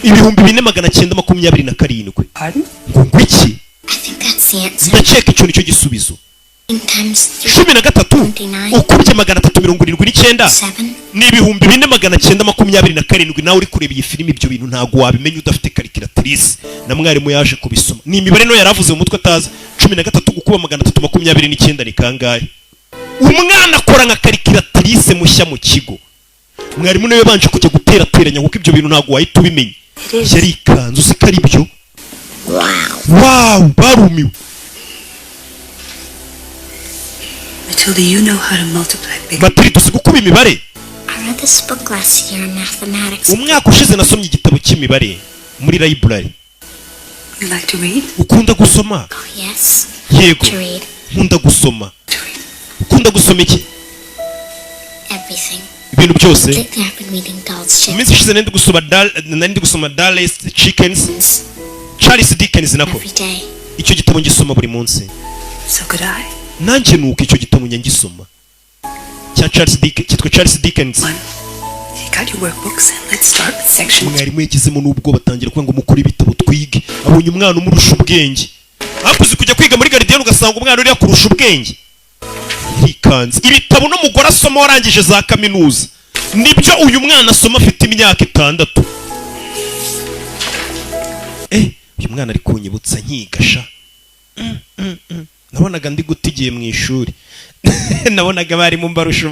4927. Pardon? Ngo iki? I think that's the answer. Ndakeka icyo nicyo gisubizo. 9 times 3. 13 ukubye 379 ni 4927. Nawe uri kureba iyi filimi, ibyo bintu ntabwo wabimenya udafite calculatrice. Na mwarimu yaje kubisoma, ni imibare no yaravuze mu mutwe atazi. 13 gukuba 329 ni kangahe? Umwana akora nka calculatrice mushya mu kigo. Mwarimu niwe yabanje kujya guterateranya, kuko ibyo bintu ntabwo wahita ubimenya. Yarikanze, uzi ko ari byo? Wow, barumiwe. Matilda, you know how to multiply big. Matilda, uzi gukuba imibare? I read this book last year in mathematics. Umwaka ushize nasomye igitabo cy'imibare muri library. You like to read? Ukunda gusoma? Oh, yes. Yego. To read. Nkunda gusoma. Ukunda gusoma iki? Everything. Ibintu byose. Lately I've been reading Doll's Mu Chicken. minsi ishize nari ndi gusoma Dallas Chickens, Charles Dickens nako. Every day. Icyo gitabo ngisoma buri munsi. So could I. Nanjye nuko icyo gitabo njya ngisoma cya Charles Dickens, cyitwa Charles Dickens. Take out your workbooks and let's start with section. Mwarimu yagizemo n'ubwo batangira kuvuga ngo mukore ibitabo twige, abonye umwana umurusha ubwenge. Ariko uzi kujya kwiga muri gardienne ugasanga umwana uriya kurusha ubwenge? Yikanze ibitabo n'umugore asoma warangije za kaminuza, nibyo uyu mwana asoma afite imyaka 6. Uyu mwana ari kunyibutsa nkigasha. Nabonaga ndi guta igihe mu ishuri, nabonaga abarimu mbarusha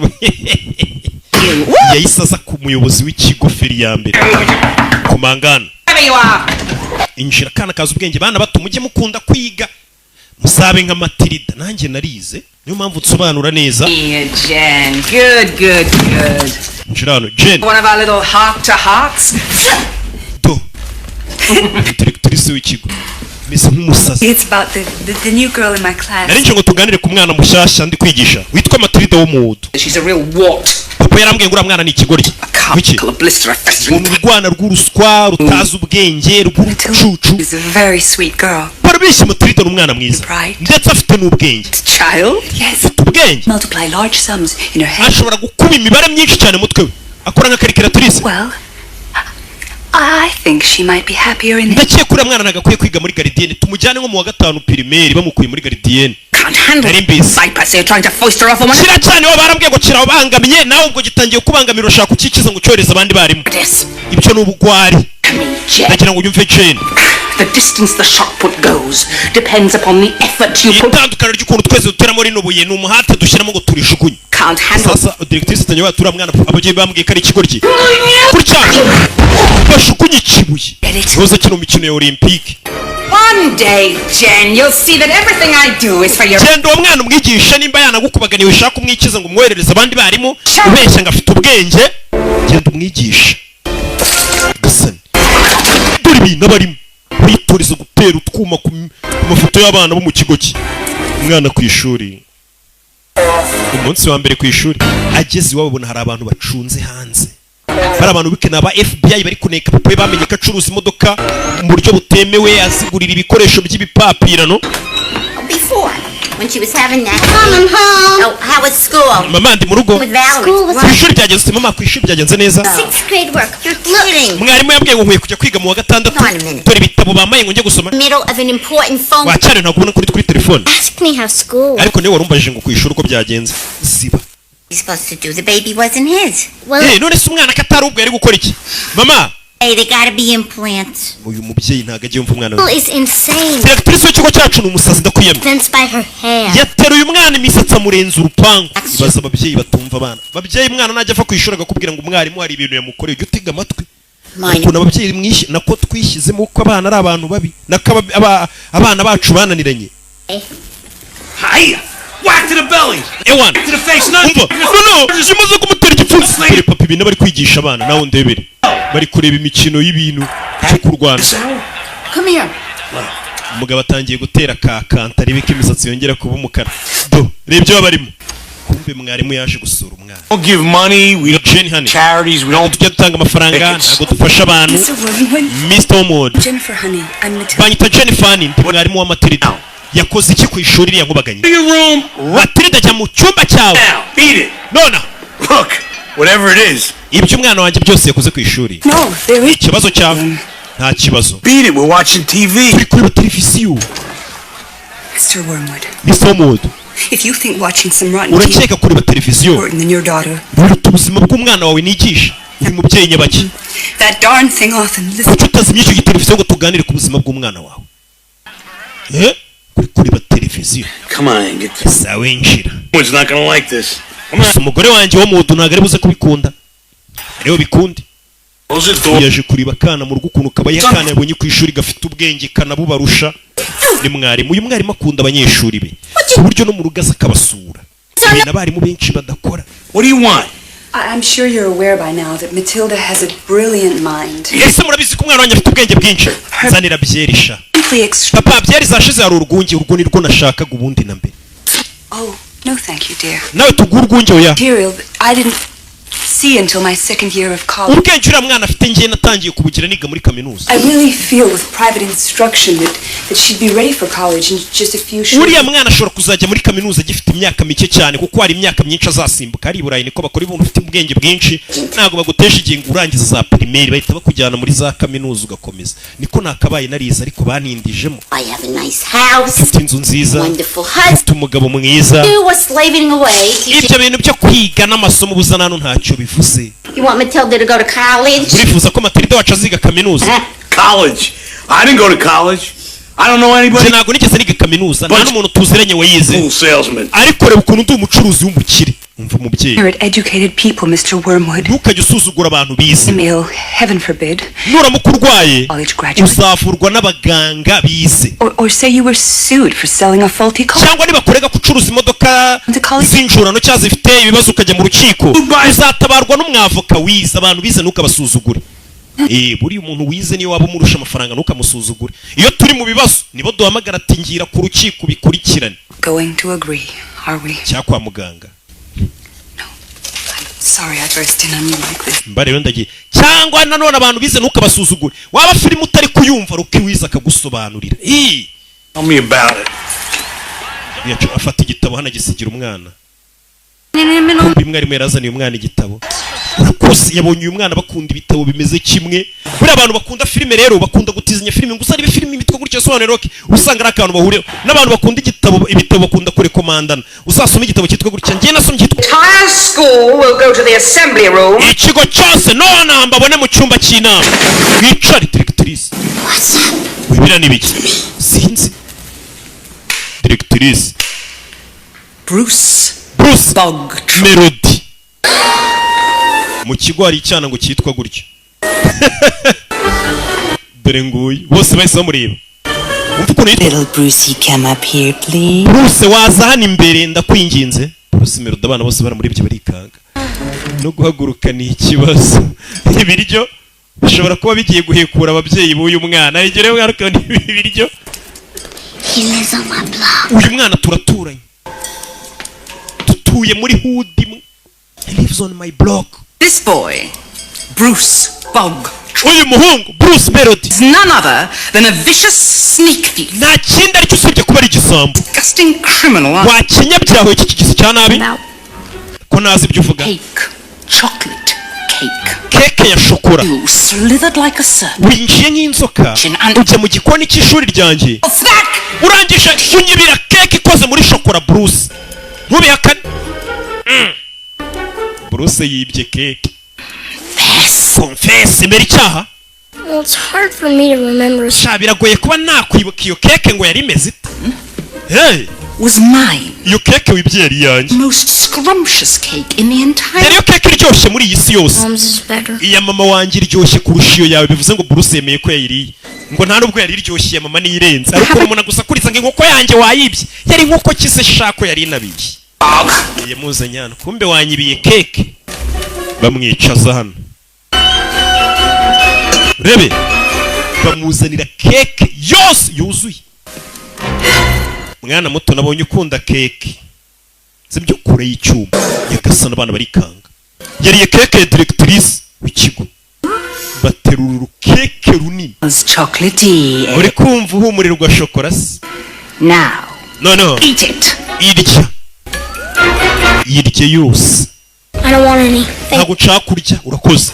yahise aza ku muyobozi w'ikigo feri ya mbere ku mangana. There you are. Injira. Akana kazi ubwenge. Bana bato, mujye mukunda kwiga, musabe nka Matilda. Nanjye narize, niyo mpamvu nsobanura neza. Here, Jen. Good, good, good. Injira hano, Jen. One of our little heart to hearts. Directrice w'ikigo meze nk'umusazi. It's about the new girl in my class. Nari nje ngo tuganire ku mwana mushyashya ndi kwigisha witwa Matilda wo mu wudu. She's a real wart. Papa yarambwiye ngo uriya mwana ni ikigoryi. Wiki? A blister, a festering. Ni urwana rw'uruswa rutazi ubwenge, rw'urucucu. She's a very sweet girl. Barabeshya, Matilda ni umwana mwiza, ndetse afite n'ubwenge. Child? Yes. Afite ubwenge. Multiply large sums in her head. Ashobora gukuba imibare myinshi cyane mu mutwe we, akora nka calculatrice. Well, I think she might be happier in the Ndakeka uriya mwana ntabwo akwiye kwiga muri gardienne. Tumujyane nko mu wa gatanu primaire, bamukuye muri gardienne. Can't handle Nari mbizi. Cypress here trying to foist her off on one. Kiriya cyane bo barambwiye ngo kirabangamiye, nawe ubwo gitangiye kubangamira, urashaka kukikiza ngo ucyohereze abandi barimu. Ibyo ni ubugwari. Ndagira ngo unyumve, Jane. The distance the shot put goes depends upon the effort you put. Itandukaniro ry'ukuntu twese duteramo rino buye ni umuhate dushyiramo ngo turijugunye. Can't handle. Sasa directrice atangiye batura mwana, ababyeyi bambwiye ko ari ikigoryi. Gutya bashukunye ikibuye roza kino mikino ya Olympique. One day, Jen, you'll see that everything I do is for your. Genda uwo mwana umwigisha, nimba yanagukubaganiye ushaka umwikiza ngo umwoherereze abandi barimu ubeshya ngo afite ubwenge, genda umwigisha. Gasani, dore ibintu abarimo witoreza gutera utwuma ku mafoto y'abana bo mu kigo cye. Umwana ku ishuri, umunsi wa mbere ku ishuri, ageze iwabo abona hari abantu bacunze hanze. Bari abantu bike, ni aba FBI bari kuneka papa we. Bamenye ko acuruza imodoka mu buryo butemewe, azigurira ibikoresho by'ibipapirano. Before, when she was having that. Mom, I'm home. Oh, how was school? Mama, ndi mu rugo. With Valerie. School was Ku ishuri byagenze ute, mama? Ku ishuri byagenze neza. Sixth grade work. You're kidding. Mwarimu yambwiye ngo nkwiye kujya kwiga mu wa gatandatu. Dore ibitabo bamaye ngo njye gusoma. Middle of an important phone. Wacyane, ntabwo ubona ko uri kuri telefone? Ask me how school was. Ariko niwe warumbajije ngo ku ishuri uko byagenze. Ziba. He's supposed to do. The baby wasn't his. Well, Eh, none se umwana ko atari ubwo yari gukora iki, mama? Hey, they gotta be implants. Uyu mubyeyi ntabwo agiye yumva umwana school we. is insane. Directrice w'ikigo cyacu ni umusazi, ndakwiyamye. Fence by her hair. Yateruye umwana imisatsi amurenza urupangu. Ibaza ababyeyi batumva abana. Babyeyi, umwana najya ava ku ishuri akakubwira ngo umwarimu hari ibintu yamukoreye, ujye utega amatwi. Mine. Ukuntu ababyeyi nako twishyizemo ko abana ari abantu babi, nako abana bacu bananiranye. Hi. Whack to the belly. Ewana. To the face. No. Umva, no, imaze kumutera igipfunsi. Dore papa, ibintu bari kwigisha abana nawe ndebere, bari kureba imikino y'ibintu byo kurwana. Come here. Umugabo atangiye gutera ka kanta, arebe ko imisatsi yongera kuba umukara. Do, reba ibyo baba barimo. Kumbe mwarimu yaje gusura umwana. Don't give money. We don't Jenny, honey. charities. We don't. Tujya dutanga amafaranga, ntabwo dufasha abantu. Mr. Wormwood? Mr. Wormwood. Jennifer, honey. I'm Matilda. Banyita Jennifer, ndi mwarimu wa Matilda. Yakoze iki ku ishuri iriya nkubaganyi? To your room Matilda, jya mu cyumba cyawe now. Beat it. nona. Look, whatever it is, Ibyo umwana wanjye byose yakoze ku ishuri. No, there is. Ikibazo cyawe, nta kibazo. Beat it. We're watching TV. Turi kureba televiziyo. Mr. Wormwood, Mr. Wormwood, if you think watching some rotten TV urakeka kureba televiziyo important than your daughter, biruta ubuzima bw'umwana wawe nigisha? Uri mubyeyi nyabaki? That darn thing off and listen. Kuki utazimya icyo giteleviziyo ngo tuganire ku buzima bw'umwana wawe? Eh, uri kureba televiziyo. Come on, get this. Sawa, winjira. Someone's not gonna like this. Come on. Gusa umugore wanjye wo mudu ntabwo ari buze kubikunda, ariwe bikunde. Close the door. Yaje kureba akana mu rugo ukuntu kabaye. Akana yabonye ku ishuri gafite ubwenge, kanabubarusha. Ni mwarimu. Uyu mwarimu akunda abanyeshuri be ku buryo no mu rugo aza akabasura, ibintu abarimu benshi badakora. What do you want? I'm sure you're aware by now that Matilda has a brilliant mind. Ese murabizi ko umwana wanjye afite ubwenge bwinshi? Nzanira byerisha. Simply extra. Papa, byeri zashize, hari urwunge. Urwo ni rwo nashakaga ubundi na mbere. Oh, no, thank you, dear. Nawe tuguhe urwunge? Oya. Material that I didn't see until my second year of college. Ubwenge uriya mwana afite, ngiye natangiye kubugira niga muri kaminuza. I really feel with private instruction that she'd be ready for college in just a few short Uriya mwana ashobora kuzajya muri kaminuza agifite imyaka mike cyane, kuko hari imyaka myinshi azasimbuka. Ari i Burayi niko bakora. Ibintu ufite ubwenge bwinshi, ntabwo bagutesha igihe ngo urangiza za primaire, bahita bakujyana muri za kaminuza ugakomeza. Niko nakabaye narize, ariko banindijemo. I have a nice house. Mfite inzu nziza. Wonderful husband. Mfite umugabo mwiza. You were slaving away. Ibyo bintu byo kwiga n'amasomo ubuza nano ntacyo bivuze. You want Matilda to go to college? Urifuza ko Matilda wacu aziga kaminuza? College. I didn't go to college. I don't know anybody. Njye ntabwo nigeze niga kaminuza, nta n'umuntu tuziranye wayize. Fool salesman. Ariko reba ukuntu ndi umucuruzi w'umukire. Umva umubyeyi. You're at educated people, Mr. Wormwood. Ntukajye usuzugura abantu bize. I'm ill, heaven forbid. Nuramuka urwaye, College graduate. uzavurwa n'abaganga bize. Or say you were sued for selling a faulty car. Cyangwa nibakurega gucuruza imodoka z'injurano cyangwa zifite ibibazo, ukajya mu rukiko, uzatabarwa n'umwavoka wize. Abantu bize ntukabasuzugure. Eh, buriya umuntu wize niyo waba umurusha amafaranga, ntukamusuzugure. Iyo turi mu bibazo nibo duhamagara ati: "Ngira ku rukiko bikurikirane." Going to agree, are we? Cyangwa kwa muganga. Sorry I burst in on you like this. Mba rero ndagiye. Cyangwa nanone abantu bize ntukabasuzugure. Waba filime utari kuyumva, Rocky wize akagusobanurira. Ii! Tell me about it. Afata igitabo hano agisigira umwana. Kumbe mwarimu yarazaniye umwana igitabo. Urakoze. Yabonye uyu mwana bakunda ibitabo bimeze kimwe. Buriya abantu bakunda filime rero bakunda gutizanya filime, ngo usanga filime imitwe gutya sobanura Rocky, usanga ari akantu bahuriyeho n'abantu bakunda igitabo. Ibitabo bakunda kurekomandana, uzasoma igitabo cyitwa gutya, njye nasomye cyitwa Entire school will go to the assembly room. Ikigo cyose none mbabone mu cyumba cy'inama, mwicare. Directrice wibira n'ibiki? Sinzi, directrice. Bruce. Bruce Melody. Mu kigo hari icyana ngo cyitwa gutyo. Dore nguyu, bose bahise bamureba. Umva ukuntu yitwa. Little Brucey, come up here, please. Bruce, waza hano imbere, ndakwinginze? Bruce Melody. Abana bose baramurebye barikanga, no guhaguruka ni ikibazo. Ibiryo bishobora kuba bigiye guhekura ababyeyi b'uyu mwana. Igihe mwana ukabona ibiryo. He lives on my block. Uyu mwana turaturanye, dutuye muri hood imwe. He lives on my block. This boy, Bruce Bog, Uyu muhungu Bruce Melody is none other than a vicious sneak thief. nta kindi aricyo usibye kuba ari igisambo. Disgusting criminal. Wa kinyabyaha iki kigisi cya nabi, ko nazi ibyo uvuga. Cake. Chocolate cake. Keke ya shokora. You slithered like a serpent. Winjiye nk'inzoka, ujya mu gikoni cy'ishuri ryanjye, Snack! urangije unyibira keke ikoze muri shokora. Bruce, ntubihakane. Bruce yibye keke. Confess, emera icyaha. Well, it's hard for me to remember. Sha, biragoye kuba nakwibuka iyo keke ngo yari imeze ite. Hey! Was mine. Iyo keke wibye yari iyanjye. Most scrumptious cake in the entire. Yari iyo keke iryoshye muri iyi si yose. Mom's is better. Iya mama wanjye iryoshye kurusha iyo yawe. Bivuze ngo Bruce yemeye ko yayiriye. Ngo nta nubwo yari iryoshye, mama niyirenze, ariko umuntu gusa kuriza ngo inkoko yanjye wayibye. Yari inkoko kise shako yari inabiye yamuzanye hano, kumbe wanyibiye keke. Bamwicaza hano, rebe bamuzanira keke yose yuzuye. Mwana muto, nabonye ukunda keke, sibyo? Kure y'icyuma, nyagasani, abana barikanga. Yariye keke ya directrice w'ikigo. Baterura urukeke runini. Chocolatey. Uri kumva uhumurirwa shokora se? Now, Noneho eat it. Irya, yirye yose. I don't want any. Ntabwo nshaka kurya, urakoze.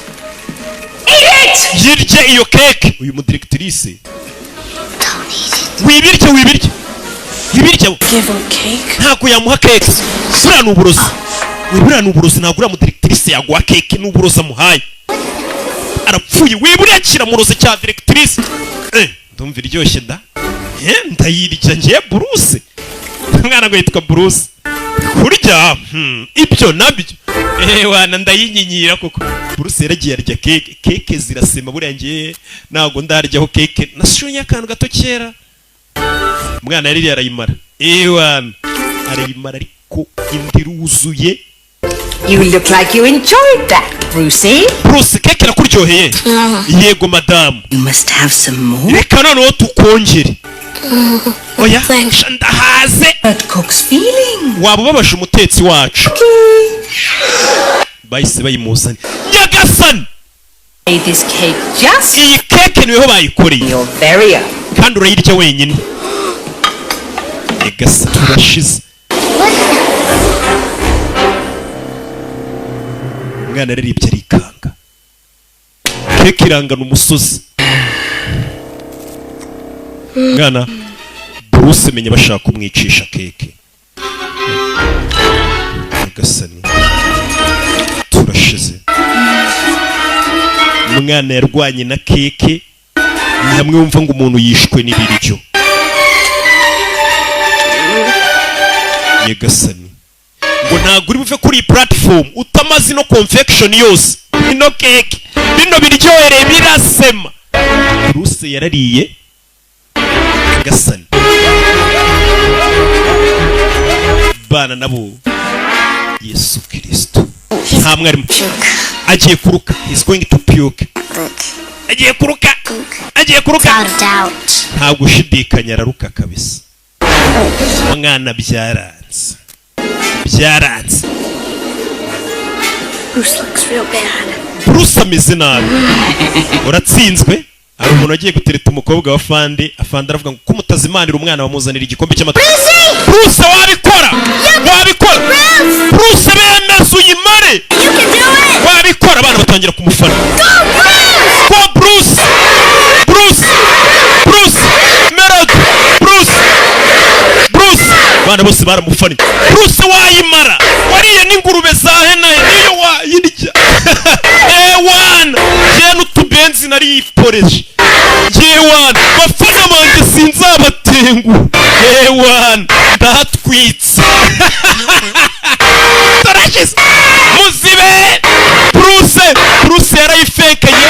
Eat it! Yirye iyo keke. Uyu mudirectrice, wibirye, wibirye, wibirye. Give him cake. Ntabwo yamuha keke, buriya ni uburozi. Buriya ni uburozi, ntabwo uriya mudirectrice yaguha keke, ni uburozi amuhaye, arapfuye. Wiburiya kiramurozi cya directrice. Ndumva iryoshye da. Ndayirya ngiye. Bruce, umwana ngo yitwa Bruce. Kurya, ibyo nabyo, wana ndayinyinyira kuko Bruce yaragiye arya keke. Keke zirasema. Buriya ngiye ntabwo ndaryaho keke, nashonye akantu gato kera. Umwana yaririye arayimara, wana arayimara, ariko indi iruzuye. You look like you enjoyed that, Brucey. Bruce, keke irakuryoheye? Yego madamu. You must have some more. Reka noneho tukongere. Oya sha, ndahaze. But cook's feeling. Waba ubabaje umutetsi wacu. Bahise bayimuzanye, nyagasani. Made this cake just Iyi keke niweho bayikoreye. your very own. Kandi urayirya wenyine. Nyagasani, turashize. Umwana yararibye arikanga, keke irangana umusozi. Mwana Bruce, menya bashaka kumwicisha keke. Nyagasani, turashize. Umwana yarwanye na keke. Ni hamwe wumva ngo umuntu yishwe n'ibiryo. Nyagasani, ngo ntabwo uri buve kuri iyi platform utamaze ino confection yose, ino keke, bino biryohereye birasema. Bruce yarariye. Nyagasani, bana nabo, Yesu Kirisito, nta mwarimu. Agiye kuruka. He's going to puke. Agiye kuruka, agiye kuruka. Without a doubt. Nta gushidikanya, araruka kabisa. Umwana byaranze, byaranze. Bruce looks real bad. Bruce ameze nabi. Uratsinzwe. Hari umuntu wagiye gutereta umukobwa wa fande. Afande aravuga ngo ko mutazimanira umwana, bamuzanira igikombe cy'amata. Bruce, wabikora, wabikora Bruce, bemeze uyimare. You can do it! Wabikora. Abana batangira kumufana. Go Bruce, Bruce, Bruce Melody, Bruce, Bruce. Abana bose baramufana. Bruce, wayimara, wariye n'ingurube za henahe, niyo wayirya. Ewana njye n'utubenzi nariyiporeje. Yewana bafana banjye, sinzabatenguha. Ewana ndahatwitse, turashize, muzibe. Bruce, Bruce yarayifekanye.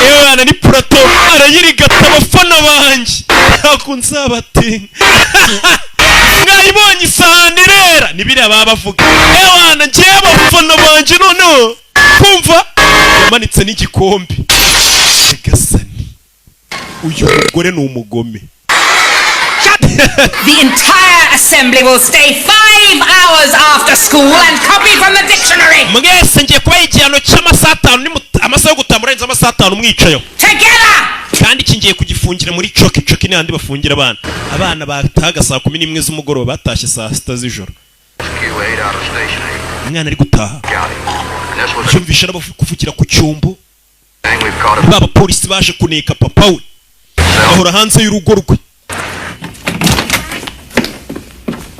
Ewana ni purato, arayirigata. Abafana banjye ntabwo nzabatenga. Mwayibonye isahani irera, ni biriya baba bavuga. Ewana njyewe abafana banjye, noneho kumva yamanitse n'igikombe. Nyagasani, uyu mugore ni umugome. The entire assembly will stay 5 hours after school and copy from the dictionary. Mwese ngiye kubaha igihano cy'amasaha 5. Amasaha yo gutaha murenze amasaha 5 mwicayeho. Together! Kandi iki ngiye kugifungira muri coki. Coki ni handi bafungira abana. Abana batahaga saa 11 z'umugoroba, batashye saa 6 z'ijoro. Umwana ari gutaha, yumvisha n'abakuvugira ku cyumbo. Ba bapolisi baje kuneka papa we, bahora hanze y'urugo rwe.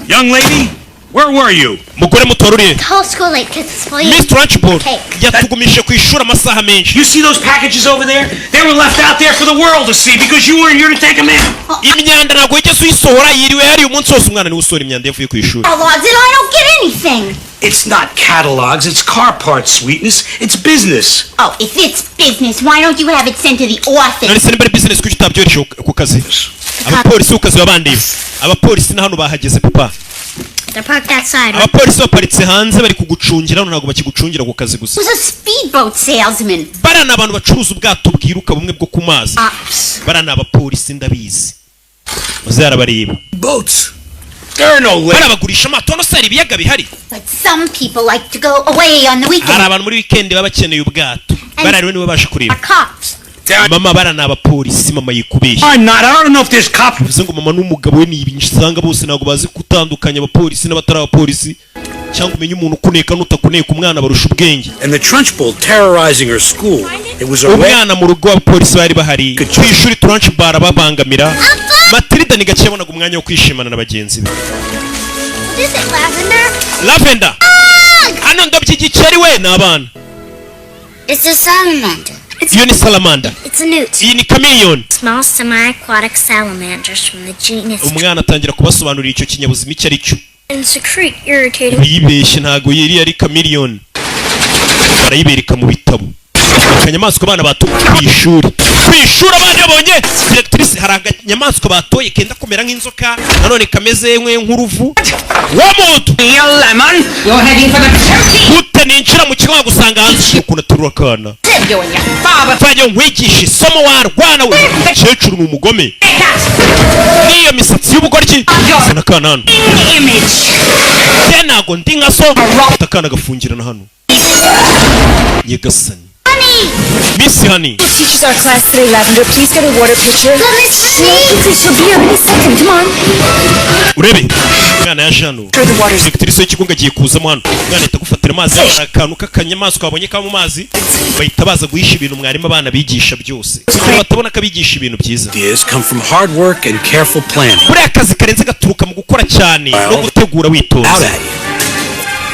Young lady, Where were you? Mugore muto, waruriye? The whole school late because it's full Miss Trunchbull cake. yatugumije ku ishuri amasaha menshi. You see those packages over there? They were left out there for the world to see because you weren't here to take them in. Imyanda ntabwo wigeze uyisohora, yiriwe hariya umunsi wose. Umwana niwe usohora imyanda yavuye ku ishuri. Catalogs and I don't get anything. It's not catalogs, it's car parts, sweetness. It's business. Oh, if it's business, why don't you have it sent to the office? None se nimba ari business, kuki utabyohereje ku kazi? Abapolisi ku kazi babandeba. Abapolisi na hano bahageze, papa. They're parked outside. Abapolisi baparitse hanze, bari kugucungira. Hano ntabwo bakigucungira ku kazi gusa. Who's a speedboat salesman? Bariya ni abantu bacuruza ubwato bwiruka, bumwe bwo ku mazi. Ops. Bariya ni abapolisi, ndabizi. Muze arabareba. Boats. There are no lakes. Bariya bagurisha amato. Hano se hari ibiyaga bihari? But some people like to go away on the Hari weekend. abantu muri weekend baba bakeneye ubwato. Bariya rero nibo baje kureba. Are cops. Mama, bariya ni abapolisi. Mama yikubeshya. I'm not. I don't know if there's cops. Bivuze ngo mama n'umugabo we ni ibintu usanga bose ntabwo bazi gutandukanya abapolisi n'abatari abapolisi, cyangwa umenye umuntu ukuneka n'utakuneka. Umwana barusha ubwenge. And the Trunchbull terrorizing her school. It was a red Umwana mu rugo abapolisi bari bahari, ku ishuri Trunchbull babangamira Matilda. Ni gake yabonaga umwanya wo kwishimana na bagenzi be. What is it, Lavender? Lavender, hano ndobye igikeri we. Ni abana. It's a salamander. Iyo ni salamander. It's a newt. Iyi ni chameleon. Small semi-aquatic salamanders from the genus Umwana atangira kubasobanurira icyo kinyabuzima icyo ari cyo. And secrete irritating Yibeshye, ntago yiri ari chameleon, barayibereka mu bitabo. Akanyamaswa abana batoye ku ishuri, ku ishuri abana babonye directrice, hari akanyamaswa batoye kenda kumera nk'inzoka, nanone kameze nk'uruvu wa muntu. You lemon! You're heading for the turkey! Gute ninjira mu kigo nkagusanga hanze? Ukuntu aterura akana. You and your father! Mvajya nkwigisha isomo warwana we. Umukecuru ni umugome n'iyo misatsi y'ubugoryi. Zana akana hano. Image! Njye ntago ndi nka so. Fata akana gafungirana hano. Nyagasani, Miss Honey. Who teaches our class today, Lavender? Please get a water pitcher. Miss Honey! She'll be here any second. Come on. Urebe umwana yaje hano. Directrice y'ikigo ngo agiye kuzamo hano. Umwana ahita agufatira amazi. Hari akantu k'akanyamaswa babonye kaba mu mazi, bahita baza guhisha ibintu mwarimu abana bigisha byose, kugira batabona ko abigisha ibintu byiza. Ideas come from hard work and careful planning. Buriya akazi karenze gaturuka mu gukora cyane no gutegura Out witonze. at you.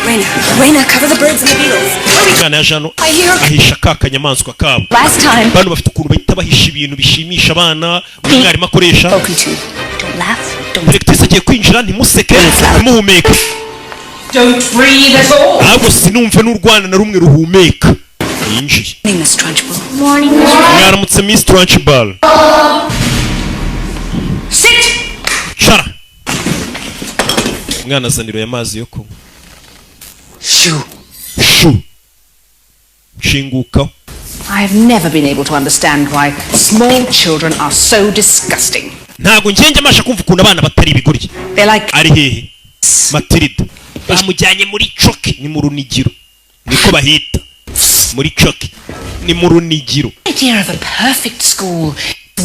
Raina, Raina, cover the birds and the beetles. Umwana yaje hano, I hear. ahisha ka kanyamaswa kabo. Last time. Bano bafite ukuntu bahita bahisha ibintu bishimisha abana umwarimu akoresha. Spoken to. Don't laugh. Don't. Directrice agiye kwinjira, ntimuseke, ntimuhumeke. Don't breathe at all! Ahubwo sinumve n'urwana na rumwe ruhumeka. Yinjiye. Morning, Miss Trunchbull. Morning, Miss Mwaramutse, Miss Trunchbull. Sit! Cara umwana azanira aya mazi yo kunywa. Shoo! Shu, nshingukaho. I have never been able to understand why small children are so disgusting. Ntabwo ngenge amasha kumva ukuntu abana batari ibigoryi. They're like Ari hehe Matilda? Bamujyanye muri coke, ni mu runigiro, niko bahita muri coke, ni mu runigiro. Idea of a perfect school,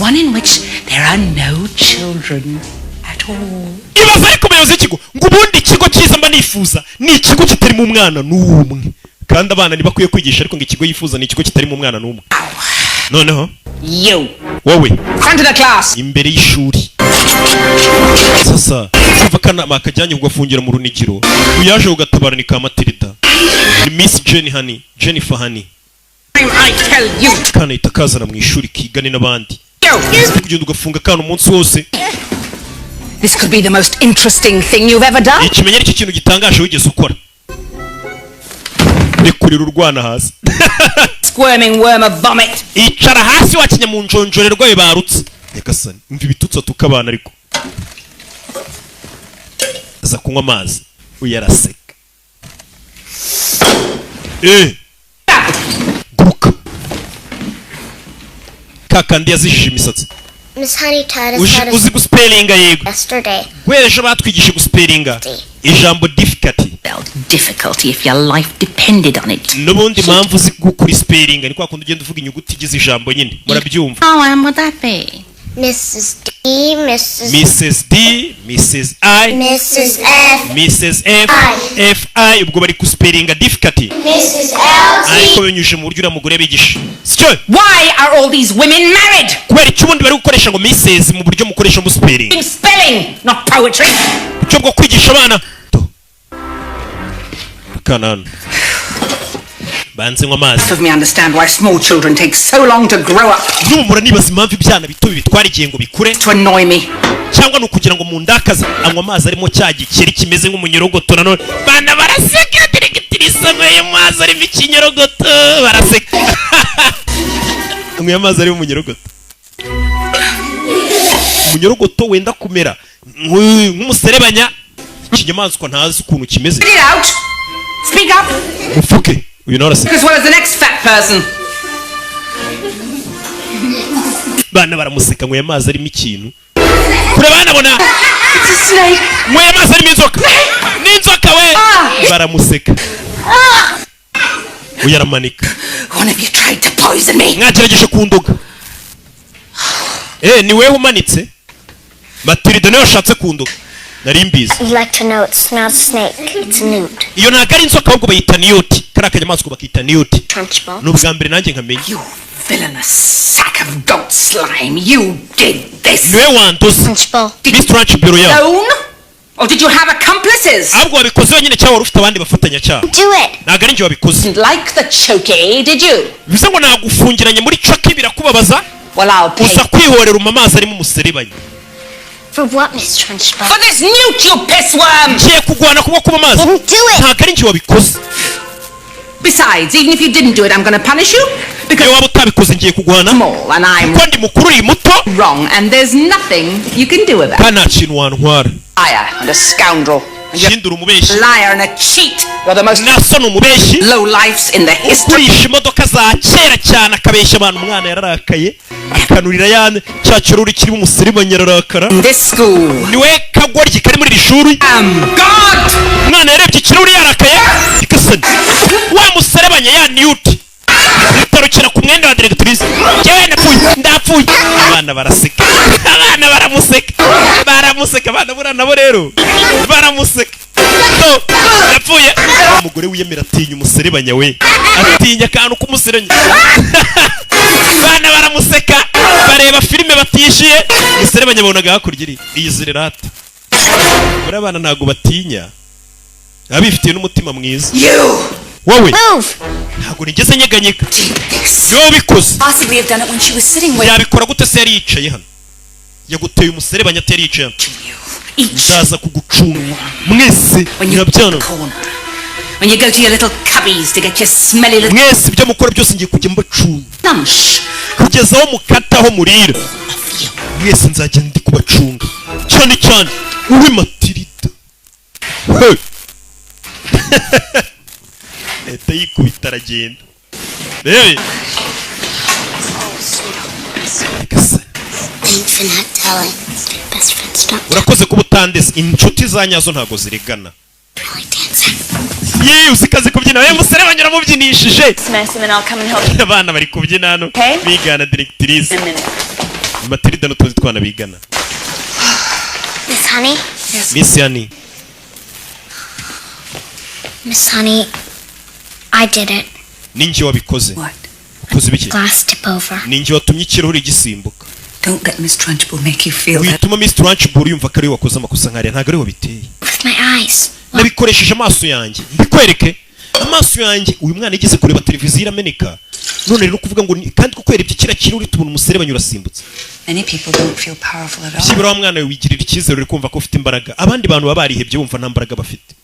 one in which there are no children at all. Ibaza ariko umuyobozi w'ikigo ngo ubundi ikigo cyiza mba nifuza ni ikigo kitarimo umwana n'umwe, kandi abana ntibakwiye kwigisha, ariko ngo ikigo yifuza ni ikigo kitarimo umwana n'umwe. Noneho You! wowe. Front of the class! Imbere y'ishuri. Sasa kuva akanama kajyanye kugafungira mu runigiro, uyaje ugatabara ni ka Matilda, ni Miss Jenny Honey, Jennifer Honey. I tell you! Kana ahita kazana mu ishuri kigane n'abandi. You! Kugenda ugafunga akana umunsi wose. This could be the most interesting thing you've ever done. Ikimenya aricyo kintu gitangaje wigeze ukora. Rekurira urwana hasi. Squirming worm of vomit. Icara hasi wakinya mu njonjore rwayo barutse. Nyagasani, umva ibitutsi atuka abana. Ariko aza kunywa amazi, uyu araseka. Guruka kakandi yazijije imisatsi. Miss Honey taught us how to Uzi guspellinga? Yego. yesterday. Guhera ejo batwigishije guspellinga ijambo difficulty. Difficulty if your life depended on it. N'ubundi mpamvu uzi gukora spellinga ni kwa kundi ugenda uvuga inyuguti igize ijambo nyine, murabyumva. Oh, and would that be? Mrs. D, Mrs. Mrs D, Mrs I, Mrs. F, Mrs F, I. F I. Ubwo bari guspellinga difficulty, Mrs. L, ariko T. binyujije mu buryo uriya mugore bigisha, sicyo? Why are all these women married? Kubera icyo ubundi bari gukoresha ngo Mrs mu buryo mukoresha mu spelling? Spelling, not poetry. Uburyo bwo kwigisha abana. To. Akana hano banze nywa amazi. Of me understand why small children take so long to grow up. N'ubu muranibaza impamvu ibyana bito bitwara igihe ngo bikure. To annoy me. Cyangwa ni ukugira ngo mundakaze? Anywa amazi arimo cya gikeri kimeze nk'umunyorogoto. Nanone bana baraseka. Directrice anyweye amazi arimo ikinyorogoto, baraseka. Anyweye amazi arimo umunyorogoto, umunyorogoto wenda kumera nk'umuserebanya, ikinyamaswa ntazi ukuntu kimeze. Get it out! Speak up! Mufuke uyu nawe araseka. As well as the next fat person. Bana baramuseka. Anyweye amazi arimo ikintu kure banabona. It's a snake! Nyweye amazi arimo inzoka, n'inzoka we! Baramuseka. Uyu aramanika. One of you tried to poison me. Mwagerageje kundoga. Eh, ni wewe umanitse. Matilda niwe washatse kundoga, nari mbizi. You'd like to know it's not a snake, it's a newt. Iyo ntabwo ari inzoka, ahubwo bayita newt. Kariya kanyamaswa bakita newt. Trunchbull. Ni ubwa mbere nanjye nkamenya. You villainous sack of goat slime. You did this. Niwe wandoze. Trunchbull. Miss Trunchbull yawe. Alone? Or did you have accomplices? Ahubwo wabikoze wenyine cyangwa wari ufite abandi bafatanyacyaha? Do it! Ntabwo ari njye wabikoze. Didn't like the chokey, did you? Bivuze ngo nagufungiranye muri coki birakubabaza. Well, I'll pay. Uza kwihorera uma amazi arimo umuserebanya. For what, Miss Trunchbull? For this newt, you pissworm! Ngiye kugwana kubwo kuba amazi. Didn't do it! Ntabwo ari njye wabikoze. Besides, even if you didn't do it, I'm going to punish you because Niyo waba utabikoze, ngiye kuguhana. small and I'm Kuko ndi mukuru, uri muto. wrong, and there's nothing you can do about it. Kandi nta kintu wantwara. Liar and a scoundrel. And you're Ikindi uri umubeshyi. a liar and a cheat. You're the most Naso ni umubeshyi. low lifes in the history. Ugurisha imodoka za kera cyane, akabeshya abantu. Umwana yararakaye, akanurira ya cya kiruri kirimo umuserebanya, ararakara. In this school. Niwe kagoryi kari muri iri shuri. Am God! Umwana yarebye ikirahuri yarakaye ikasani wa muserebanya ya newt itarukira ku mwenda wa directrice. Njyewe ndapfuye, ndapfuye! Abana baraseka, abana baramuseka, baramuseka. Abana buriya nabo rero baramuseka. So, ndapfuye! Wa mugore wiyemera atinya umuserebanya, we atinya akantu k'umuserebanya. Abana baramuseka, bareba filime batishyuye. Umuserebanya babonaga hakurya iri iyizire rata. Buriya abana ntabwo batinya, baba bifitiye n'umutima mwiza. You Wowe. Move! Ntabwo nigeze nyeganyega. Did this. Ni wowe ubikoze. Possibly have done it when she was sitting with Yabikora gute se yari yicaye hano? Yaguteye umuserebanya atari yicaye hano. You. Each Ndaza kugucunga mwese. when you Murabyana. corner. When you go to your little cubbies to get your smelly little Mwese ibyo mukora byose ngiye kujya mbacunga. lunch. Kugeza aho mukata aho murira, mwese nzajya ndi kubacunga, cyane cyane uwe Matilda. Hey! Leta yikubita aragenda rebe. Nyagasani. Thanks for not telling. Best friends don't Urakoze kuba utandese. Inshuti za nyazo ntabwo zirigana. really dancing. Yewe, uzi kazi kubyina we muserebanya, uramubyinishije. Mess and then I'll come and help you Abana bari kubyina hano. Okay. Bigana directrice. in a minute. Matilda n'utundi twana bigana. Miss Honey? Miss Yani. Miss Honey, I did it. Ninjye wabikoze. What? Ukoze ibiki? Glass tip over. Ninjye watumye ikirahuri gisimbuka. Don't let Miss Trunchbull make you feel that. Wituma Miss Trunchbull yumva ko ariwe wakoze amakosa nkariya. Ntabwo ariwe wabiteye. With my eyes. Nabikoresheje amaso yanjye. Mbikwereke amaso yanjye. Uyu mwana yigeze kureba televiziyo irameneka, none rero kuvuga ngo kandi kuko yarebye kiriya kirahuri tubona umuserebanya urasimbutse. Many people don't feel powerful at all. Byibura wa mwana we wigirira icyizere, uri kumva ko ufite imbaraga. Abandi bantu baba barihebye, bumva nta mbaraga bafite.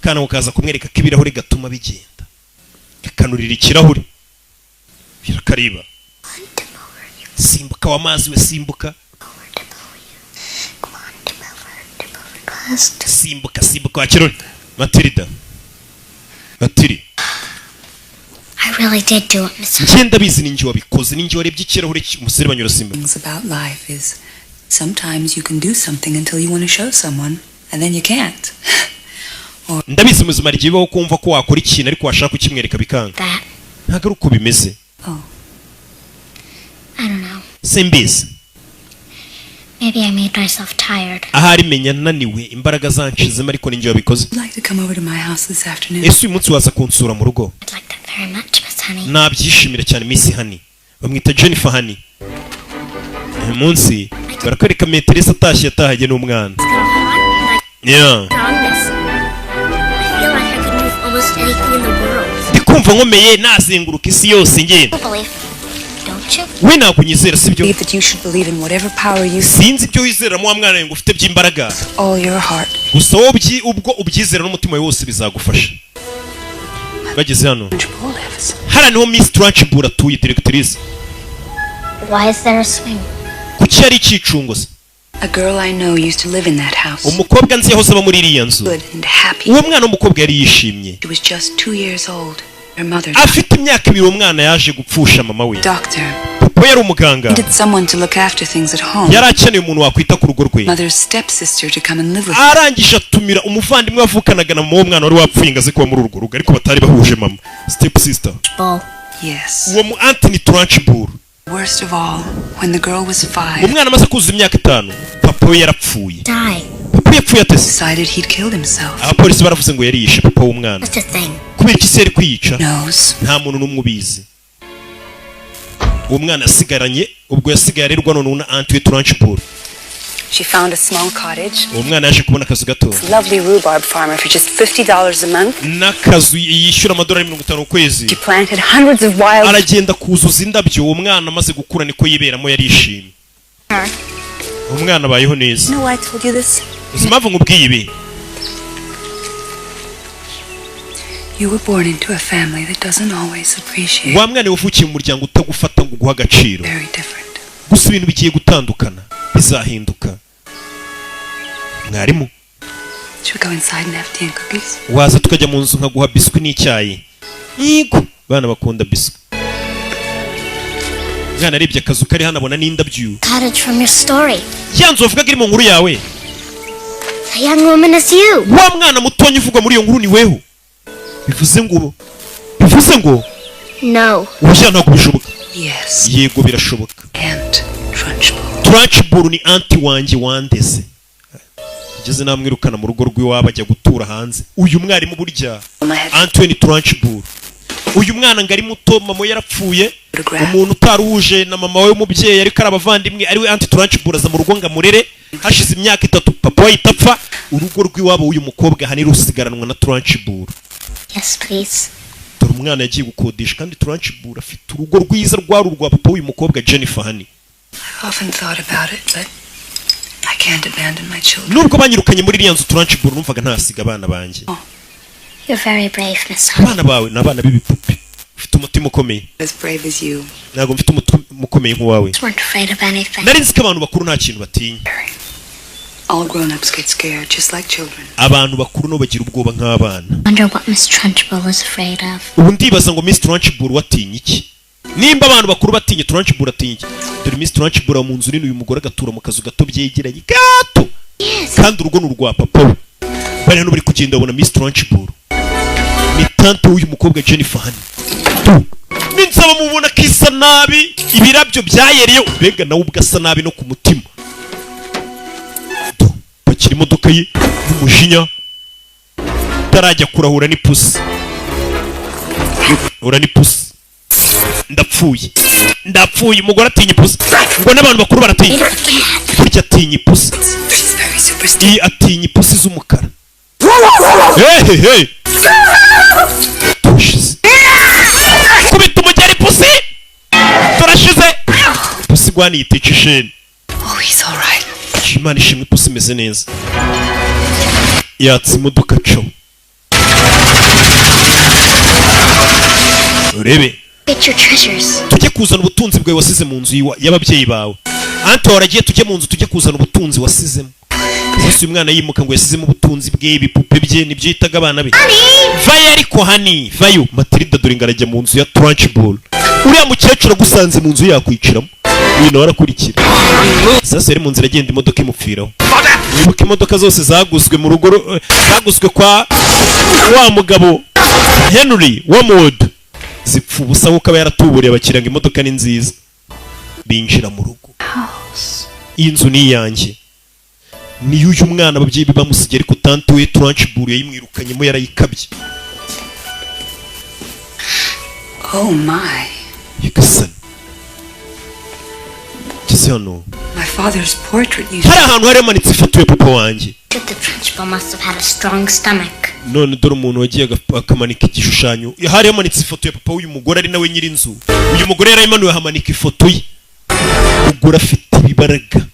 Kana ukaza kumwereka ko ibirahuri gatuma bigenda, kakanurira ikirahuri birakariba. Tip over you. Simbuka wa mazi we, simbuka. Over, tip over you. Come on, tip over, tip over glass. Tip Simbuka, simbuka wa kirahuri. Matilda, Matiri. I really did do it, Miss Honey. Njye ndabizi, ni njye wabikoze, ni njye warebye ikirahure umuserebanya urasimbuka. Things about life is sometimes you can do something until you want to show someone, and then you can't. Ndabizi, mu buzima rigiye bibaho kumva ko wakora ikintu, ariko washaka kukimwereka bikanga. That. Ntabwo ari uko bimeze. Oh, I don't know. Simbizi. Maybe I made myself tired. Ahari menya naniwe, imbaraga zanshizemo, ariko ni njye wabikoze. would like to come over to my house this afternoon? Ese uyu munsi waza kunsura mu rugo? I'd like that very much, Miss Honey. Nabyishimira cyane, Miss Honey. Bamwita Jennifer Honey. Uyu munsi barakwereka maîtresse atashye, yatahanye n'umwana. It's kind of hot, and I Yeah. strongness. I feel like I could move almost Kumva nkomeye, nazenguruka isi yose ngenda. You believe, don't you? We ntabwo unyizera, sibyo? Believe that you should believe in whatever power you see Sinzi ibyo wizeramo, wa mwana we, ngo ufite by'imbaraga. all your heart. Gusa wowe ubwo ubyizera n'umutima wawe wose, bizagufasha. Bageze hano. Trunchbull lives. Hariya niho Miss Trunchbull atuye, directrice. Why is there a swing? Kuki yari icyicungo se? A girl I know used to live in that house. Umukobwa nzi yahoze aba muri iriya nzu. Good and happy. Uwo mwana w'umukobwa yari yishimye. She was just 2 years old. Her mother died. Afite imyaka 2, uwo mwana yaje gupfusha mama we. Doctor Papa we yari umuganga. needed someone to look after things at home. Yari akeneye umuntu wakwita ku rugo rwe. Mother's stepsister to come and live with her. Arangije atumira umuvandimwe wavukanaga na mama w'umwana wari wapfuye ngo aze kuba muri urwo rugo, ariko batari bahuje mama, step sister. Bull. Yes. Uwo mu Anthony Trunchbull. Worst of all, when the girl was 5, Umwana amaze kuzuza imyaka 5, papa we yarapfuye. Die. Papa we yapfuye atese? Decided he'd killed himself. Abapolisi baravuze ngo yariyishe, papa w'umwana. What's the thing? Kubera iki se yari kwiyica? Knows. Nta muntu n'umwe ubizi. Uwo mwana yasigaranye, ubwo yasigaye arerwa noneho na aunty we Trunchbull. She found a small cottage. Uwo mwana yaje kubona akazu gato. Lovely rhubarb farmer for just $50 a month. N'akazu yishyura amadolari 50 ku kwezi. She planted hundreds of wild Aragenda kuzuza indabyo. Uwo mwana amaze gukura niko yiberamo, yarishimye. Umwana abayeho neza. You know why I told you this? Uzi impamvu nkubwiye ibi? You were born into a family that doesn't always appreciate. Wa mwana wavukiye mu muryango utagufata ngo uguhe agaciro. Very different. Gusa ibintu bigiye gutandukana, bizahinduka, mwarimu. Should we go inside and have tea and cookies? Waza tukajya mu nzu nkaguha biswi n'icyayi? Yego, bana bakunda biswi. Mwana arebye akazu kari hano, abona n'indabyo. Cottage from your story. Ya nzu wavugaga iri mu nkuru yawe. The young woman is you. Wa mwana mutonya uvugwa muri iyo nkuru ni weho. Bivuze ngo No. Ubushya ntabwo bishoboka. Yes. Yego, birashoboka. Aunt Trunchbull. Trunchbull ni aunty wanjye wandeze. Ngeze namwirukana mu rugo rw'iwabo, ajya gutura hanze. Uyu mwarimu burya Anthony Trunchbull, uyu mwana ngo ari muto mama we yarapfuye. Umuntu utaruhuje na mama we w'umubyeyi ariko ari abavandimwe, ariwe Aunty Trunchbull, aza mu rugo ngo amurere. Hashize imyaka 3 papa we ahita apfa. Urugo rw'iwabo w'uyu mukobwa ahanini rusigaranwa na Trunchbull. Yes, please. Dore umwana yagiye gukodesha, kandi Trunchbull afite urugo rwiza rwari urwa papa w'uyu mukobwa Jennifer Honey. I've often thought about it, but I can't abandon my children. Nubwo banyirukanye muri iriya nzu, Trunchbull, numvaga ntasiga abana banjye. You're very brave, Miss Honey. Abana bawe ni abana b'ibipupe, ufite umutima ukomeye. As brave as you. Ntabwo mfite umutima ukomeye nk'uwawe. Weren't afraid of anything. Nari nzi ko abantu bakuru nta kintu batinya. All grown-ups get scared, just like children. Abantu bakuru nabo bagira ubwoba nk'abana. Wonder what Miss Trunchbull is afraid of. Ubu ndibaza ngo Miss Trunchbull watinya iki? Nimba abantu bakuru batinya, Trunchbull atinya iki? Dore Miss Trunchbull aba mu nzu nini, uyu mugore agatura mu kazu gato byegeranye gato, kandi urugo ni urwa papa we. Bari hano bari kugenda, babona Miss Trunchbull, ni tante w'uyu mukobwa Jennifer Honey. Ninsaba mubona ko isa nabi, ibirabyo byayereye, mbega nawe ubwo asa nabi no ku mutima. Tu, pakira imodoka ye n'umujinya, utarajya kurahura n'ipusi, hura n'ipusi. Ndapfuye, ndapfuye! Umugore atinya ipusi, ngo n'abantu bakuru baratinya. Burya atinya ipusi. She's very superstitious. Iyi atinya ipusi z'umukara. Hehehe, turashize! Kubita umugeri ipusi, turashize! Ipusi igwana yitica isheni. Oh, he's all right. Imana ishimwe, ipusi imeze neza. Yatsa imodoka co urebe. Get your treasures. Tujye kuzana ubutunzi bwawe wasize mu nzu y'ababyeyi bawe. Aunty waragiye, tujye mu nzu, tujye kuzana ubutunzi wasizemo. Sasa uyu mwana yimuka ngo yasizemo ubutunzi bwe, ibipupe bye, nibyo yitaga abana be. Vayo ariko, Honey, vayo. Matilda dore ngo arajya mu nzu ya Trunchbull. Uriya mukecuru agusanze mu nzu yakwiciramo. Uyu nawe arakurikira. Sasa yari mu nzira agenda, imodoka imupfiraho. Wibuke imodoka zose zaguzwe mu rugo zaguzwe kwa wa mugabo Henry Wormwood zipfa ubusa, kuko aba yaratuburiye abakiriya ngo imodoka ni nziza. Binjira mu rugo. Iyi nzu ni iyanjye, ni y'uyu mwana, ababyeyi be bamusigiye, ariko tante we Trunchbull yayimwirukanyemo, yarayikabye. Oh my. Nyagasani, ngeze hano. My Father's portrait used Hari ahantu hari hamanitse ifoto ya papa wanjye. The Trunchbull must have had a strong stomach. None dore umuntu wagiye akamanika igishushanyo. Hari hamanitse ifoto ya papa w'uyu mugore, ari nawe nyir'inzu. Uyu mugore yarayimanuye, ahamanika ifoto ye. Umugore afite ibibaraga,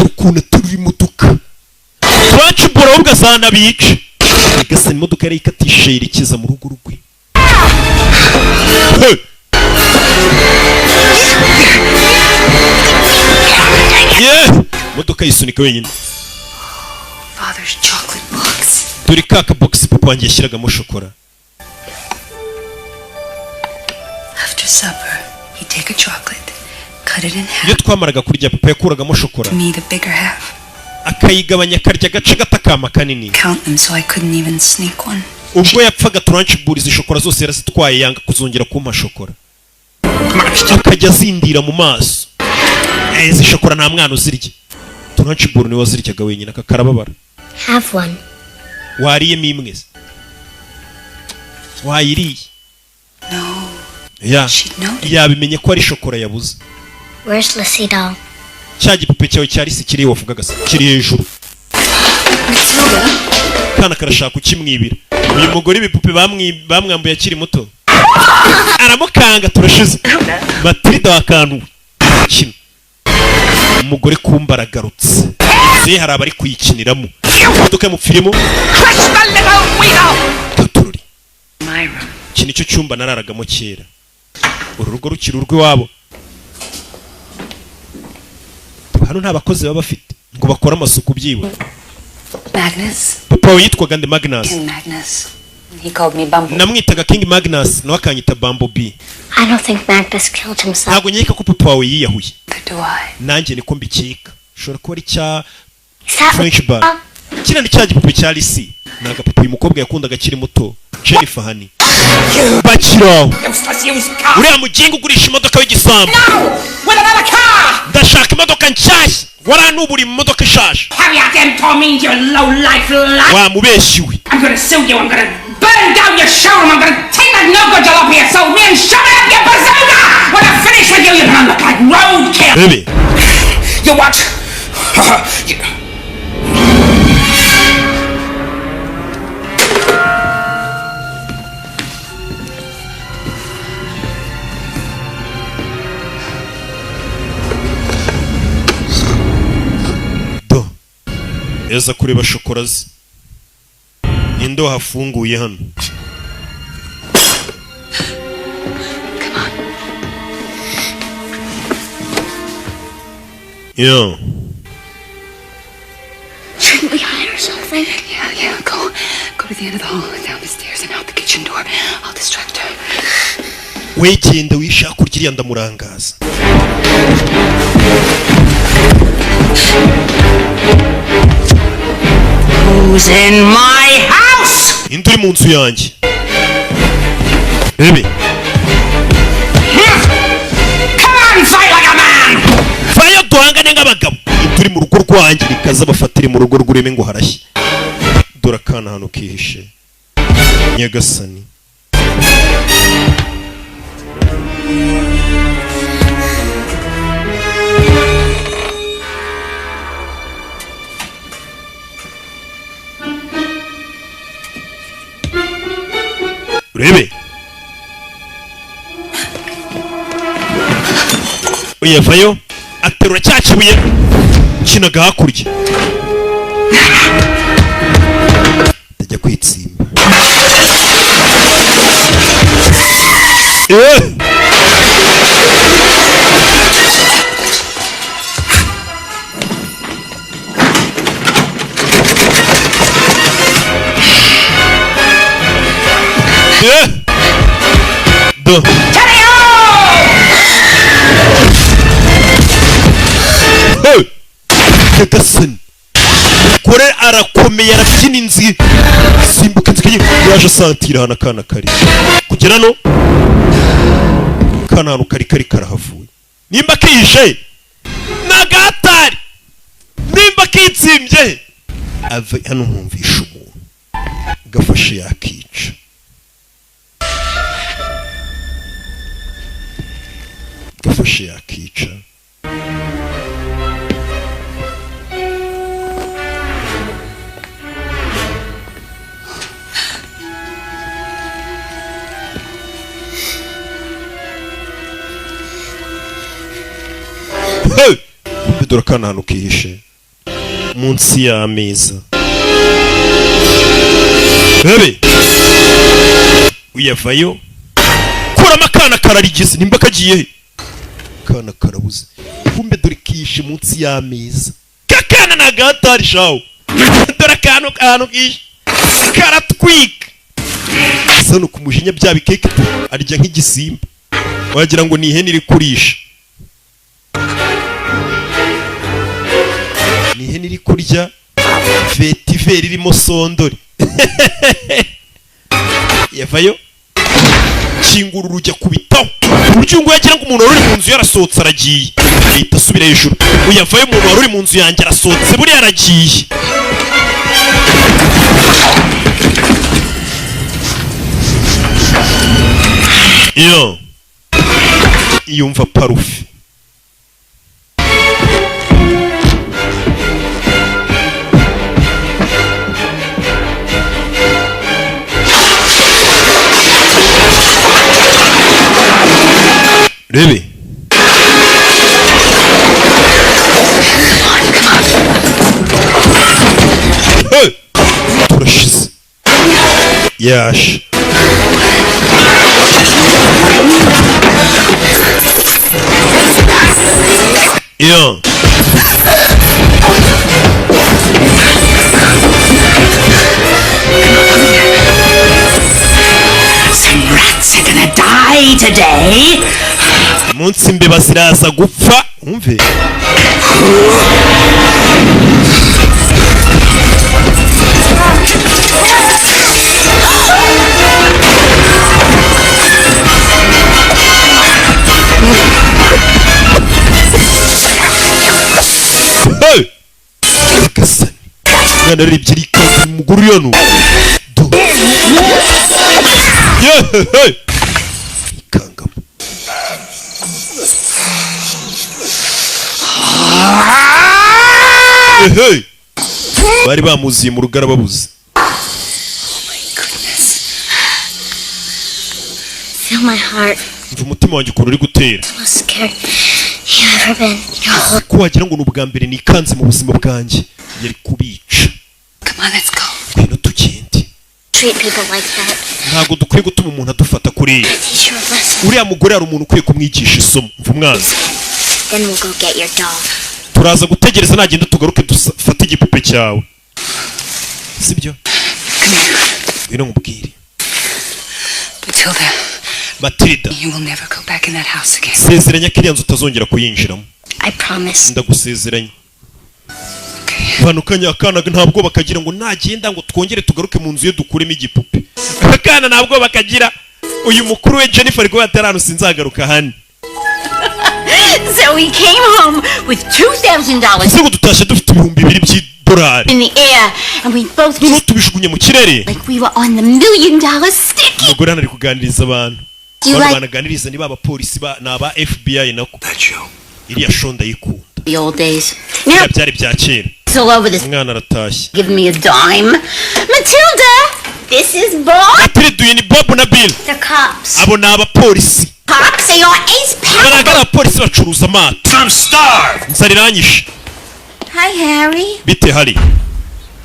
ukuntu aterura imodoka. Trunchbull ahubwo azanabica. Nyagasani, imodoka yari ikatishe yerekeza mu rugo rwe. Hey! Yeah! Imodoka yisunika wenyine. Father's chocolate box. Dore ka kabogisi papa wanjye yashyiragamo shokora. After supper, he'd take a chocolate, cut it in half. Iyo twamaraga kurya, papa yakuragamo shokora, To me, the bigger half. akayigabanya, akarya agace gato, akama kanini. Count them so I couldn't even sneak one. Ubwo yapfaga, Trunchbull izi shokora zose yarazitwaye, yanga kuzongera kumpa shokora, akajya azindira mu maso. Izi shokora nta mwana uzirya. Trunchbull niwe waziryaga wenyine. Aka karababara. Have one. Wariyemo imwe se? Wayiriye? No. Ya, yabimenye ko ari shokora yabuze. Where's Lissy doll? Cya gipupe cyawe cya Lisi kiri wavugaga se? Kiri hejuru. Kana karashaka kukimwibira. Uyu mugore ibipupe bamwambuye akiri muto, aramukanga. Turashize, Matilda wakantuwe kino. Umugore kumba aragarutse, inzu ye hari abari kuyikiniramo, imodoka yamupfiriyemo. Katururi. My room. Iki nicyo cyumba nararagamo kera, uru rugo rukiri urw'iwabo. Hano nta bakozi baba bafite ngo bakore amasuku byibura. Magnus. Papa we yitwaga nde? Magnus. King Magnus. He called me Bumble. Namwitaga King Magnus, nawe akanyita Bumblebee. I don't think Magnus killed himself. Ntabwo nkeka ko papa wawe yiyahuye. Do I? Nanjye niko mbikeka, ushobora kuba ari cya Is that Trunchbull. Kiriya ni cya gipupe cya Lisi, ni agapupe uyu mukobwa yakundaga akiri muto, Jennifer Honey. Bakiraho uriya mugingo ugurisha imodoka w'igisambo. With another car! Ndashaka imodoka nshyashya, waranuburiye mu modoka ishaje. Hurry up, them Tommy, you low life lie! Wamubeshyi we! I'm gonna sue you, I'm gonna burn down your showroom, I'm gonna take that no good jalopy you sold me and shove it up your bazooka! When I finish with you, you're gonna look like roadkill! Rebe. You what? You... Yaza kureba shokora ze. Ninde wahafunguye hano? Yo. Shouldn't we hide or something? Yeah. Go to the end of the hall, down the stairs, and out the kitchen door. I'll distract her. Wegenda wishaka kurya iriya, ndamurangaza. Who's in my house? Indi uri mu nzu yanjye? Rebe. Come on, fight like a man! Vayo duhangane nk'abagabo. Indi uri mu rugo rwanjye? Rikaza bafatire mu rugo rw'ureme ngo harashye. Dore akana hano kihishe. Nyagasani, urebe uyavayo, aterura cya kibuye kinaga hakurya, ndajya kwitsimba. Eh! Eh! Do. Hey! Nyagasani, kore arakomeye, arabyina inzi, simbuka inzu yaje asatira hano. Akana kari kugera hano, kana ahantu kari kari karahavuye. Nimba kihishe nagatari, nimba kitsimbye, ave hano. Nkumvisha umuntu gafashe yakica. Gafashe yakica. Dore akana ahantu kihishe munsi y'ameza. Bebe uyavayo, kuramo akana, kararigize. Nimba kagiye he? Akana karabuze. Kumbe dore kihishe munsi y'ameza. Kakana ni agahatari shawo. Dore akantu, ahantu kishe karatwika. Asa no kumujinya bya bikeke arya nk'igisimba, wagira ngo ni ihene iri kurisha, ni ihene iri kurya vetiveri irimo sondori. Yavayo, kingura urugi, akubitaho uburyo ngo yagira ngo umuntu wari uri mu nzu yarasohotse aragiye, ahita asubira hejuru. Uyavayo, umuntu wari uri mu nzu yanjye arasohotse, buriya aragiye. Iyo yumva parufe. Rebe. Hey! Turashize, yaje. Iyo Some rats are gonna die today. Munsi imbeba ziraza gupfa, umve. Hey! Nyagasani, umwana arebye arikanga. Umugore uri hano do yehehe ikangamo. Ehe, bari bamuziye mu rugo, arababuze. Feel my heart. Mva umutima wanjye ukuntu uri gutera. The most scared you've ever been in your whole Ko wagira ngo ni ubwa mbere nikanze mu buzima bwanjye. Yari kubica. Come on, let's go. Ngwino tugende. Treat people like that. Ntabwo dukwiye gutuma umuntu adufata kuriya. Teach you a lesson. Uriya mugore, hari umuntu ukwiye kumwigisha isomo. Mva umwanzi. Then we'll go get your doll. Turaza gutegereza nagenda, tugaruke dufate igipupe cyawe, sibyo? Ngwino nkubwire. Matilda, Matilda, you will never go back in that house again. Sezeranya ko iriya nzu utazongera kuyinjiramo. I promise. Ndagusezeranya. Bano kanya akana ntabwo bakagira ngo nagenda ngo twongere tugaruke mu nzu ye dukuremo igipupe. Akana ntabwo bakagira. Uyu mukuru we Jennifer ari kuba ataranu, sinzagaruka hano. So we came home with $2,000 Ese ngo dutashye dufite 2000 by'idolari in the air, and we both noneho just tubijugunye mu kirere like we were on the million dollar sticky. Umugore hano ari kuganiriza abantu. Do you Bano like banaganiriza ni ba bapolisi ba ni aba FBI nako. Iriya show ndayikunda. The old days. Biriya Now byari bya kera. it's all over this. Umwana aratashye. Give me a dime. Matilda, this is Bob. Matilda, uyu ni Bob na Bill. The cops? Abo ni abapolisi. Cops, they are ace Baraga power. ari abapolisi bacuruza amato. I'm starved. Inzara iranyishe. Hi, Harry. Bite, hari?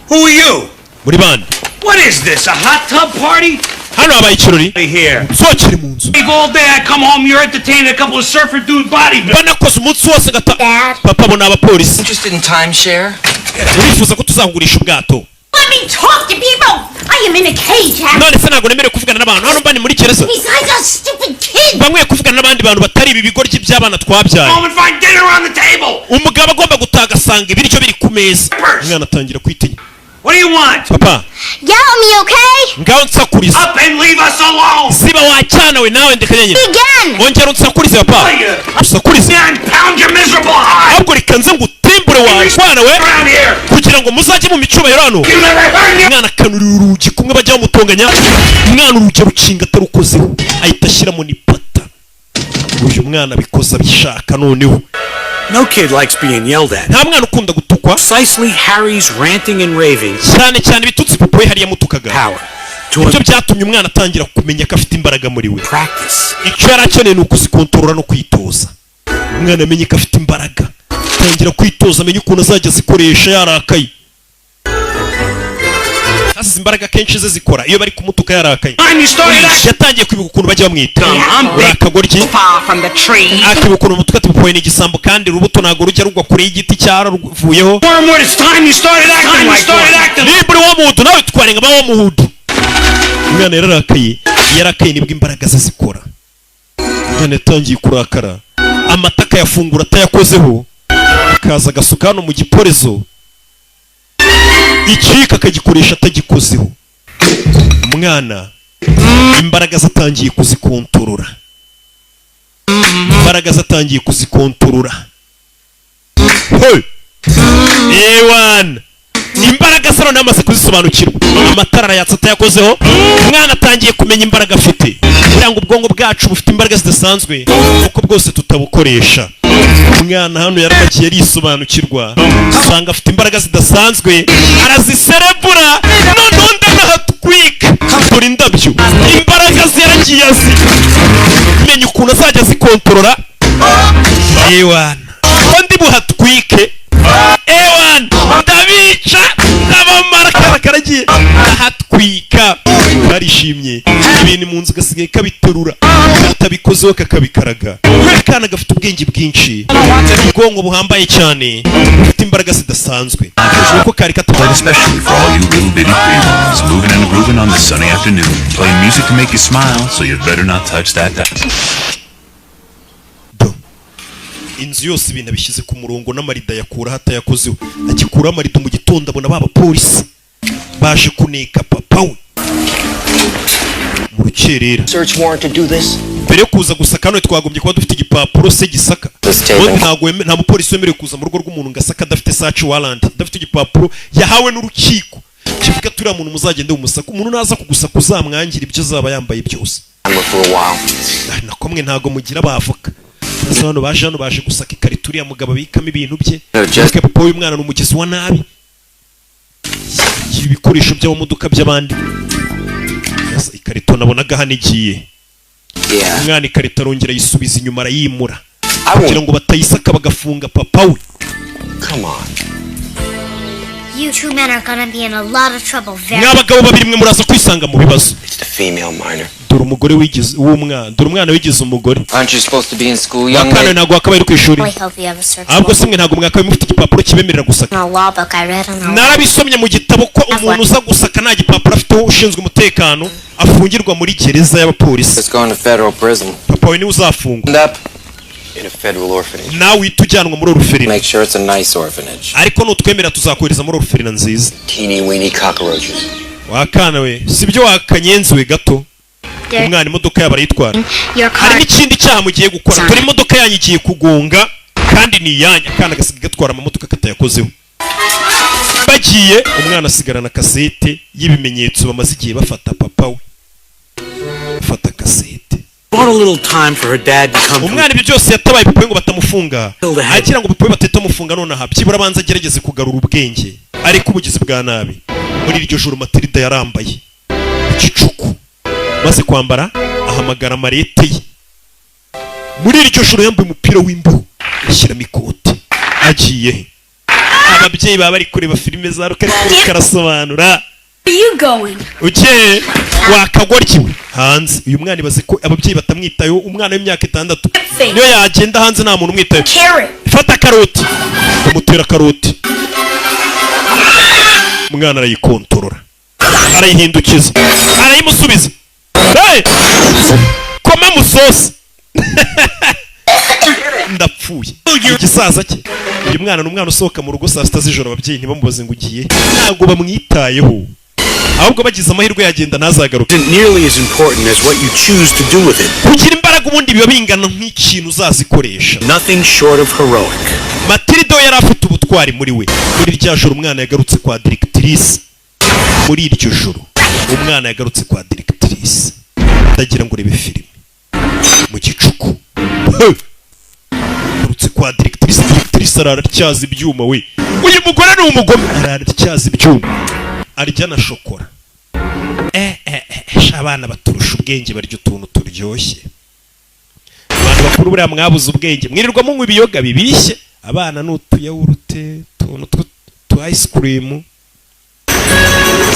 Who are you? Muri bande? What is this? A hot tub party? Hano habaye ikirori? Here. Nsohokere mu nzu. All day I come home, you're entertaining a couple of surfer dude bodybuilders. Banakoze umunsi wose ngata. Dad. Papa, abo ni abapolisi. Interested in timeshare? Urifuza ko tuzakugurisha ubwato? Let me talk to people. I am in a cage, Harry. None se ntabwo nemerewe kuvugana n'abantu hano? Mba ni muri gereza? Besides our stupid kids. Bamwe kuvugana n'abandi bantu batari ibi bigoryi by'abana twabyaye. Home and find dinner on the table. Umugabo agomba gutaha agasanga ibiryo biri ku meza. Umwana atangira kwitinya. What do you want? Papa. Yell at me, okay? Ngaho nsakuriza. Up and leave us alone. Ziba wacyana we nawe, ndeka nyine. Again! Ongera unsakurize, papa, usakurize. And pound your miserable hide. Ahubwo reka nze ngutimbure wa mwana we Around here. kugira ngo muzajye mu micubahiro hano. You never heard me. Umwana akanurira urugi kumwe bajya bamutonganya. Umwana urugi arukinga atarukozeho, ahita ashyiramo n'ipata. Uyu mwana abikoze abishaka noneho. No kid likes being yelled at. Nta mwana ukunda gutukwa. Precisely Harry's ranting and raving Cyane cyane ibitutsi papa we hariya yamutukaga power to nibyo byatumye umwana atangira kumenya ko afite imbaraga muri we. practice. Icyo yari akeneye ni ukuzikontorora no kwitoza. Umwana amenye ko afite imbaraga. Atangira kwitoza, amenya ukuntu azajya azikoresha yarakaye. Sasa izi imbaraga kenshi ze zikora iyo bari kumutuka yarakaye. Yatangiye kwibuka ukuntu bajya bamwita uri akagoryi. Far from the tree. Akibuka ukuntu umutwe ati "Papa, ni igisambo, kandi urubuto ntabwo rujya rugwa kure y'igiti cyaravuyeho." Wormwood, it's time you started acting like one. Nimba uri wormwood, nawe twarenga ba wormwood. Umwana yararakaye. Yarakaye nibwo imbaraga ze zikora. Umwana yatangiye kurakara, amata akayafungura atayakozeho, akaza agasuka hano mu giporezo, ikiyiko akagikoresha atagikozeho. Umwana imbaraga ze atangiye kuzikontorora, imbaraga ze atangiye kuzikontorora. Hey! Ewana, imbaraga se noneho amaze kuzisobanukirwa. Amatara arayatsa atayakozeho. Umwana atangiye kumenya imbaraga afite, kugira ngo ubwonko bwacu bufite imbaraga zidasanzwe kuko bwose tutabukoresha. Umwana hano yaramagiye arisobanukirwa, usanga afite imbaraga zidasanzwe, araziserebura. Noneho ndanahatwika, dore indabyo. Imbaraga ze yaragiye azi menya ukuntu azajya azikontorora. Ewana, undi buhatwike, ewana, ndabica, ndabamara. Kara karagiye ahatwika, karishimye. Ibintu mu nzu gasigaye kabiterura katabikozeho, kakabikaraga. Akana gafite ubwenge bwinshi, ubwonko buhambaye cyane, bufite imbaraga zidasanzwe kuko kari Played especially for all you little bitty ones, moving and grooving on this sunny afternoon, playing music to make you smile, so you'd better not touch that dial. Inzu yose ibintu abishyize ku murongo, n'amarido ayakuraho atayakozeho. Agikuraho amarido mu gitondo, abona ba bapolisi baje kuneka papa we mu rukerera. Search warrant to do this? Mbere yo kuza gusaka hano, twagombye kuba dufite igipapuro se gisaka. Ubundi ntabwo nta mupolisi wemerewe kuza mu rugo rw'umuntu ngo asake adafite search warrant, adafite igipapuro yahawe n'urukiko kivuga turiya muntu muzagende mumusaka. Umuntu naza kugusaka uzamwangira ibyo azaba yambaye byose. For a while. Ah, nako mwe ntabwo mugira abavoka. Sasa hano baje, hano baje gusaka ikarito uriya mugabo abikamo ibintu bye. No, just- Ariko papa w'uyu mwana ni umugizi wa nabi, yiba ibikoresho by'amamodoka by'abandi. Sasa ikarito nabonaga hano igiye. Umwana ikarito arongera ayisubiza inyuma, arayimura kugira ngo batayisaka bagafunga papa we. Come on. You two men are gonna be in a lot of trouble very Mwa bagabo babiri mwe, muraza kwisanga mu bibazo. It's the female minor. Dore umugore wigize w'umwana, dore umwana wigize umugore. Aren't you supposed to be in school, young Wakana lady? ntabwo wakabaye uri ku ishuri? I hope you have a search Ahubwo se mwe ntabwo mwakabaye mufite igipapuro kibemerera gusaka? In a law book I read on the Narabisomye mu gitabo ko umuntu uza gusaka nta gipapuro afite ushinzwe umutekano afungirwa muri gereza y'abapolisi. Let's go into federal prison. Papa we niwe uzafungwa. End up in a federal orphanage. Nawe uhita ujyanwa muri orphelinat. Make sure it's a nice orphanage. Ariko nutwemera tuzakohereza muri orphelinat nziza. Teeny weeny cockroaches. Wakana we, sibyo wakanyenzi gato? There- Umwana imodoka yabo arayitwara. Your car. Hari n'ikindi cyaha mugiye gukora. Dore imodoka yanyu igiye kugonga kandi ni iyanyu. Akana gasigaye gatwara amamodoka katayakozeho. Bagiye, umwana asigarana kasete y'ibimenyetso bamaze igihe bafata papa we, bafata kasete. Bought a little time for her dad to come to Umwana ibyo byose yatabaye papa we ngo batamufunga, agira ngo papa we batitamufunga nonaha, byibura abanza agerageze kugarura ubwenge, ariko ubugizi bwa nabi. Muri iryo joro Matilda yarambaye igicuku, maze kwambara ahamagara marete ye. Muri iryo joro yambaye umupira w'imbeho, ashyiramo ikote. Agiye he? Ababyeyi baba bari kureba filime za Rocky, ariko karasobanura. Where are you going? Ugiye wakagoryiwe hanze. Uyu mwana ibaze ko ababyeyi batamwitayeho. Umwana w'imyaka 6 niyo yagenda hanze nta muntu umwitayeho. Carrot. Fata karoti, amutera karoti. Umwana arayikontorora, arayihindukiza, arayimusubiza. Hey! Koma musosi, ndapfuye. Igisaza cye, uyu mwana ni umwana usohoka mu rugo saa 6 z'ijoro, ababyeyi ntibamubaze ngo ugiye, ntabwo bamwitayeho. Ahubwo bagize amahirwe yagenda ntazagaruke. Isn't nearly as important as what you choose to do with it. Kugira imbaraga ubundi biba bingana nk'ikintu uzazikoresha. Nothing short of heroic. Matilda we yari afite ubutwari muri we. Muri rya joro umwana yagarutse kwa directrice. Muri iryo joro umwana yagarutse kwa directrice. Ndagira ngo urebe filime mu gicuku. Hey! Yagarutse kwa directrice. Directrice arara atyaza ibyuma we. Uyu mugore ni umugome, arara atyaza ibyuma, arya na shokora. Eh eh eh, sha, abana baturusha ubwenge, barya utuntu turyoshye. Abana Bakuru buriya mwabuze ubwenge, mwirirwa munywa ibiyoga bibishye, abana ni utuyawurute, utuntu tu ice cream.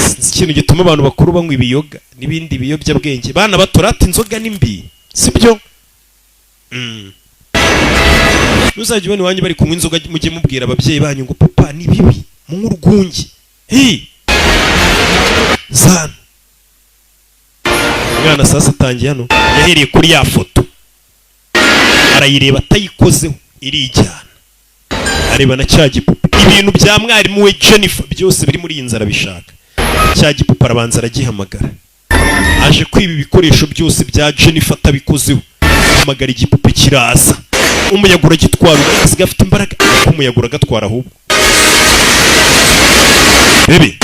Sinzi ikintu gituma abantu bakuru banywa ibiyoga n'ibindi biyobyabwenge. Bana bato rata inzoga ni mbi, sibyo? Ntuzajya ubona iwanyu bari kunywa inzoga, mujye mubwira ababyeyi banyu ngo: "Papa, ni bibi, munywe urwunge." Hi zana umwana. Sasa atangiye hano, yahereye kuri ya foto arayireba atayikozeho, irijyana, areba na cya gipupe. Ibintu bya mwarimu we Jennifer byose biri muri iyi nzu arabishaka. Cya gipupe arabanza aragihamagara. Aje kwiba ibikoresho byose bya Jennifer atabikozeho. Hamagara igipupe kiraza, umuyaga uragitwara. Asigaye afite imbaraga kuko umuyaga uragatwara. Ahubwo bebe.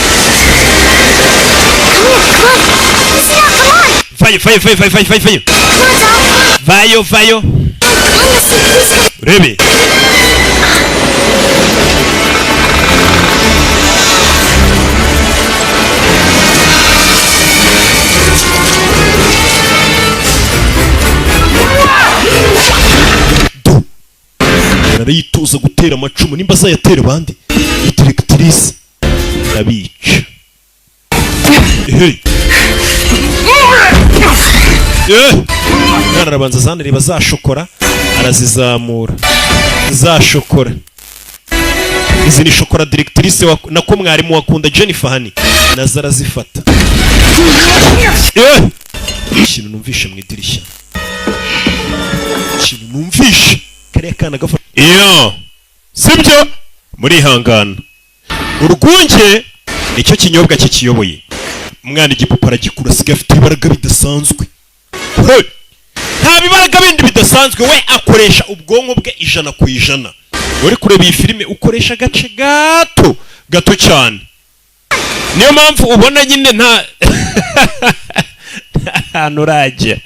Come here, come on. Listen up, come on. Vayo, vayo, vayo, vayo, vayo, vayo, vayo. Come on, doll. Vayo, vayo. Come on, Missy, please come. Urebe. Do arayitoza gutera amacumu, nimba azayatera abandi. Directrice arabica. Hey. Eh! Umwana arabanza azanareba za shokora, arazizamura za shokora. Izi ni shokora directrice wa, nako mwarimu wakunda Jennifer Honey, nazo arazifata. Eh! Ikintu numvishe mu idirishya, ikintu numvishe kariya kana gafata iyo sibyo, murihangana. Urwunge nicyo kinyobwa kikiyoboye. Umwana igipupe aragikura, asigaye afite ibaraga bidasanzwe. Hey! Nta bibaraga bindi bidasanzwe, we akoresha ubwonko bwe 100%. Uri kureba iyi filime ukoresha agace gato gato cyane, niyo mpamvu ubona nyine nta hantu urajya.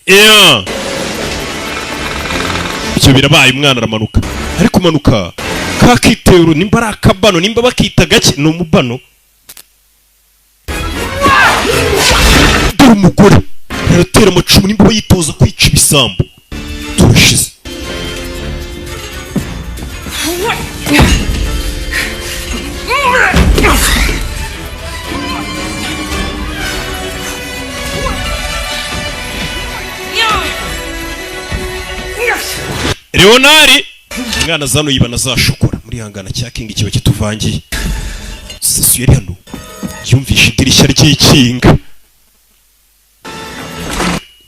Yeah. Ibyo birabaye, umwana aramanuka, ari kumanuka kakitero, nimba ari akabano, nimba bakita gake, ni umubano. Dore umugore aratera amacumu, nimba yitoza kwica ibisambo. Turashize. Leonari umwana zano yibana za shokora muri hangana cya King kiba kituvangiye. Sasu yari hano, yumvishe idirishya ry'ikinga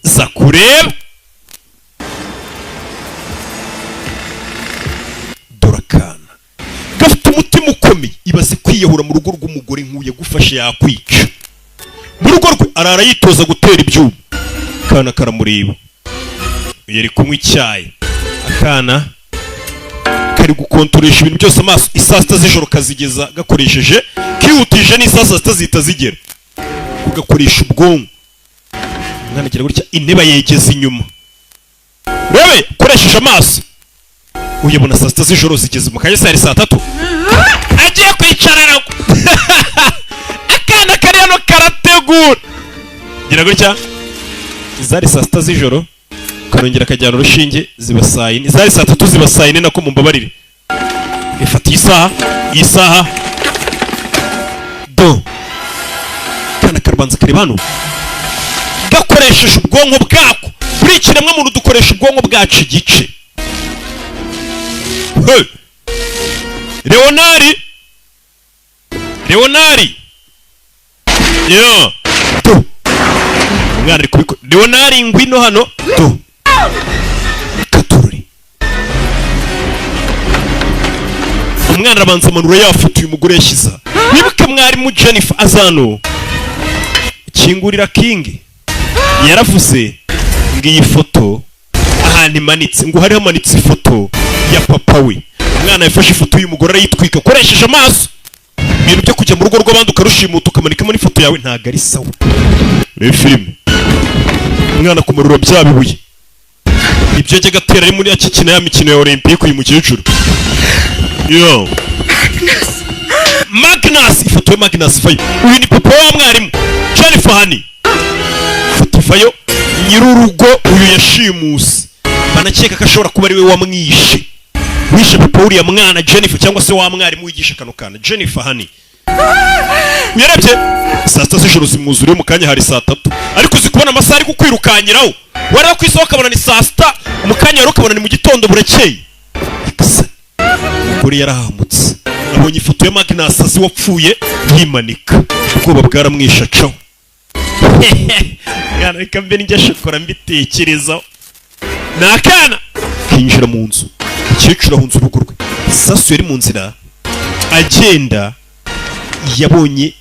za kureba. Dore akana gafite umutima ukomeye. Ibaze kwiyahura mu rugo rw'umugore nk'uyu, yagufashe yakwica. Mu rugo rwe arara yitoza gutera ibyuma. Akana karamureba, yari kunywa icyayi. Akana kari gukontoresha ibintu byose amaso. Isaa 6 z'ijoro kazigeza gakoresheje, kihutije n'isaa 6 zihita zigera, kugakoresha ubwonko. Umwana agira gutya, intebe yegeza inyuma. Rebe koresheje amaso, uyabona saa 6 z'ijoro zigeze mu kanya, saa 3 agiye kwicara aragwa. Akana kari hano karategura, gira gutya, zari saa 6 z'ijoro, karongera kajyana urushinge, ziba saa 4. Zari saa 3 ziba saa 4, nako mumbabarire. Ifata isaha, isaha do. Kana karabanza kareba hano gakoresheje ubwonko bwako. Buri kiremwa muntu dukoresha ubwonko bwacu igice. Hey! Leonari, Leonari, yo do. Umwana ari kubikora. Leonari, ngwino hano do. Katururi. Umwana arabanza amanura yafoto uyu mugore yashyize. Wibuke mwarimu Jennifer azano kingurira King, yaravuze ngo iyi foto ahantu imanitse, ngo hari hamanitse ifoto ya papa we. Umwana yafashe ifoto y'uyu mugore arayitwika akoresheje amaso. Ibintu byo kujya mu rugo rw'abandi ukarushimuta ukamanikamo n'ifoto yawe ntabwo ari sawa. Reba filime, umwana kumarura bya bibuye ibyo ajya agatera ari muri akikina ya mikino ya Olympique. Uyu mukecuru yo Magnus, ifoto ya Magnus fayo. Uyu ni papa wa mwarimu Jennifer Honey. Vayo. Nyir'urugo uyu yashimuse, banakeka ko ashobora kuba ari we wamwishe, wishe papa wuriya mwana Jennifer, cyangwa se wa mwarimu wigisha kano kana Jennifer. Hani uyarebye saa 6 z'ijoro zimwuzuriye mu kanya, hari saa 3, ariko uzi kubona amasaha ari kukwirukanyiraho, wareba ku isaha ukabona ni saa 6, mu kanya rero ukabona ni mu gitondo burakeye. Umugore yarahamutse, abonye ifoto ya Magnus azi wapfuye yimanika, ubwoba bwaramwishe, acaho. Mwana, reka mbe njya shokora mbitekerezaho. Ni akana kinjira mu nzu, umukecuru ahunze urugo rwe. Sasu yari mu nzira agenda, yabonye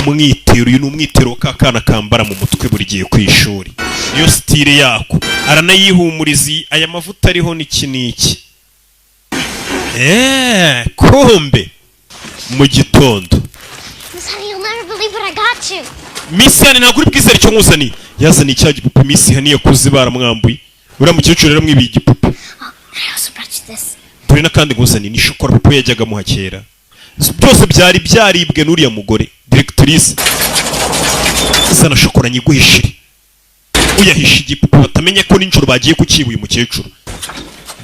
umwitero. Uyu ni umwitero wa ka kana kambara mu mutwe buri gihe ku ishuri, niyo style yako. Aranayihumuriza, aya mavuta ariho n'iki n'iki. Eee, kumbe mu gitondo. Miss Honey, you'll never believe what I got you. Miss Honey, ntabwo uri bwizere icyo nkuzaniye. Yazaniye cya gipupe Miss Honey yakuze baramwambuye. Uriya mukecuru rero amwibiye igipupe. I also brought you this. Dore n'akandi nkuzaniye, ni shokora papa yajyaga amuha kera. Byose byari byaribwe n'uriya mugore directrice. Zana shokora nyiguhishire. Uyahisha igipupe batamenya ko nijoro bagiye kukiba uyu mukecuru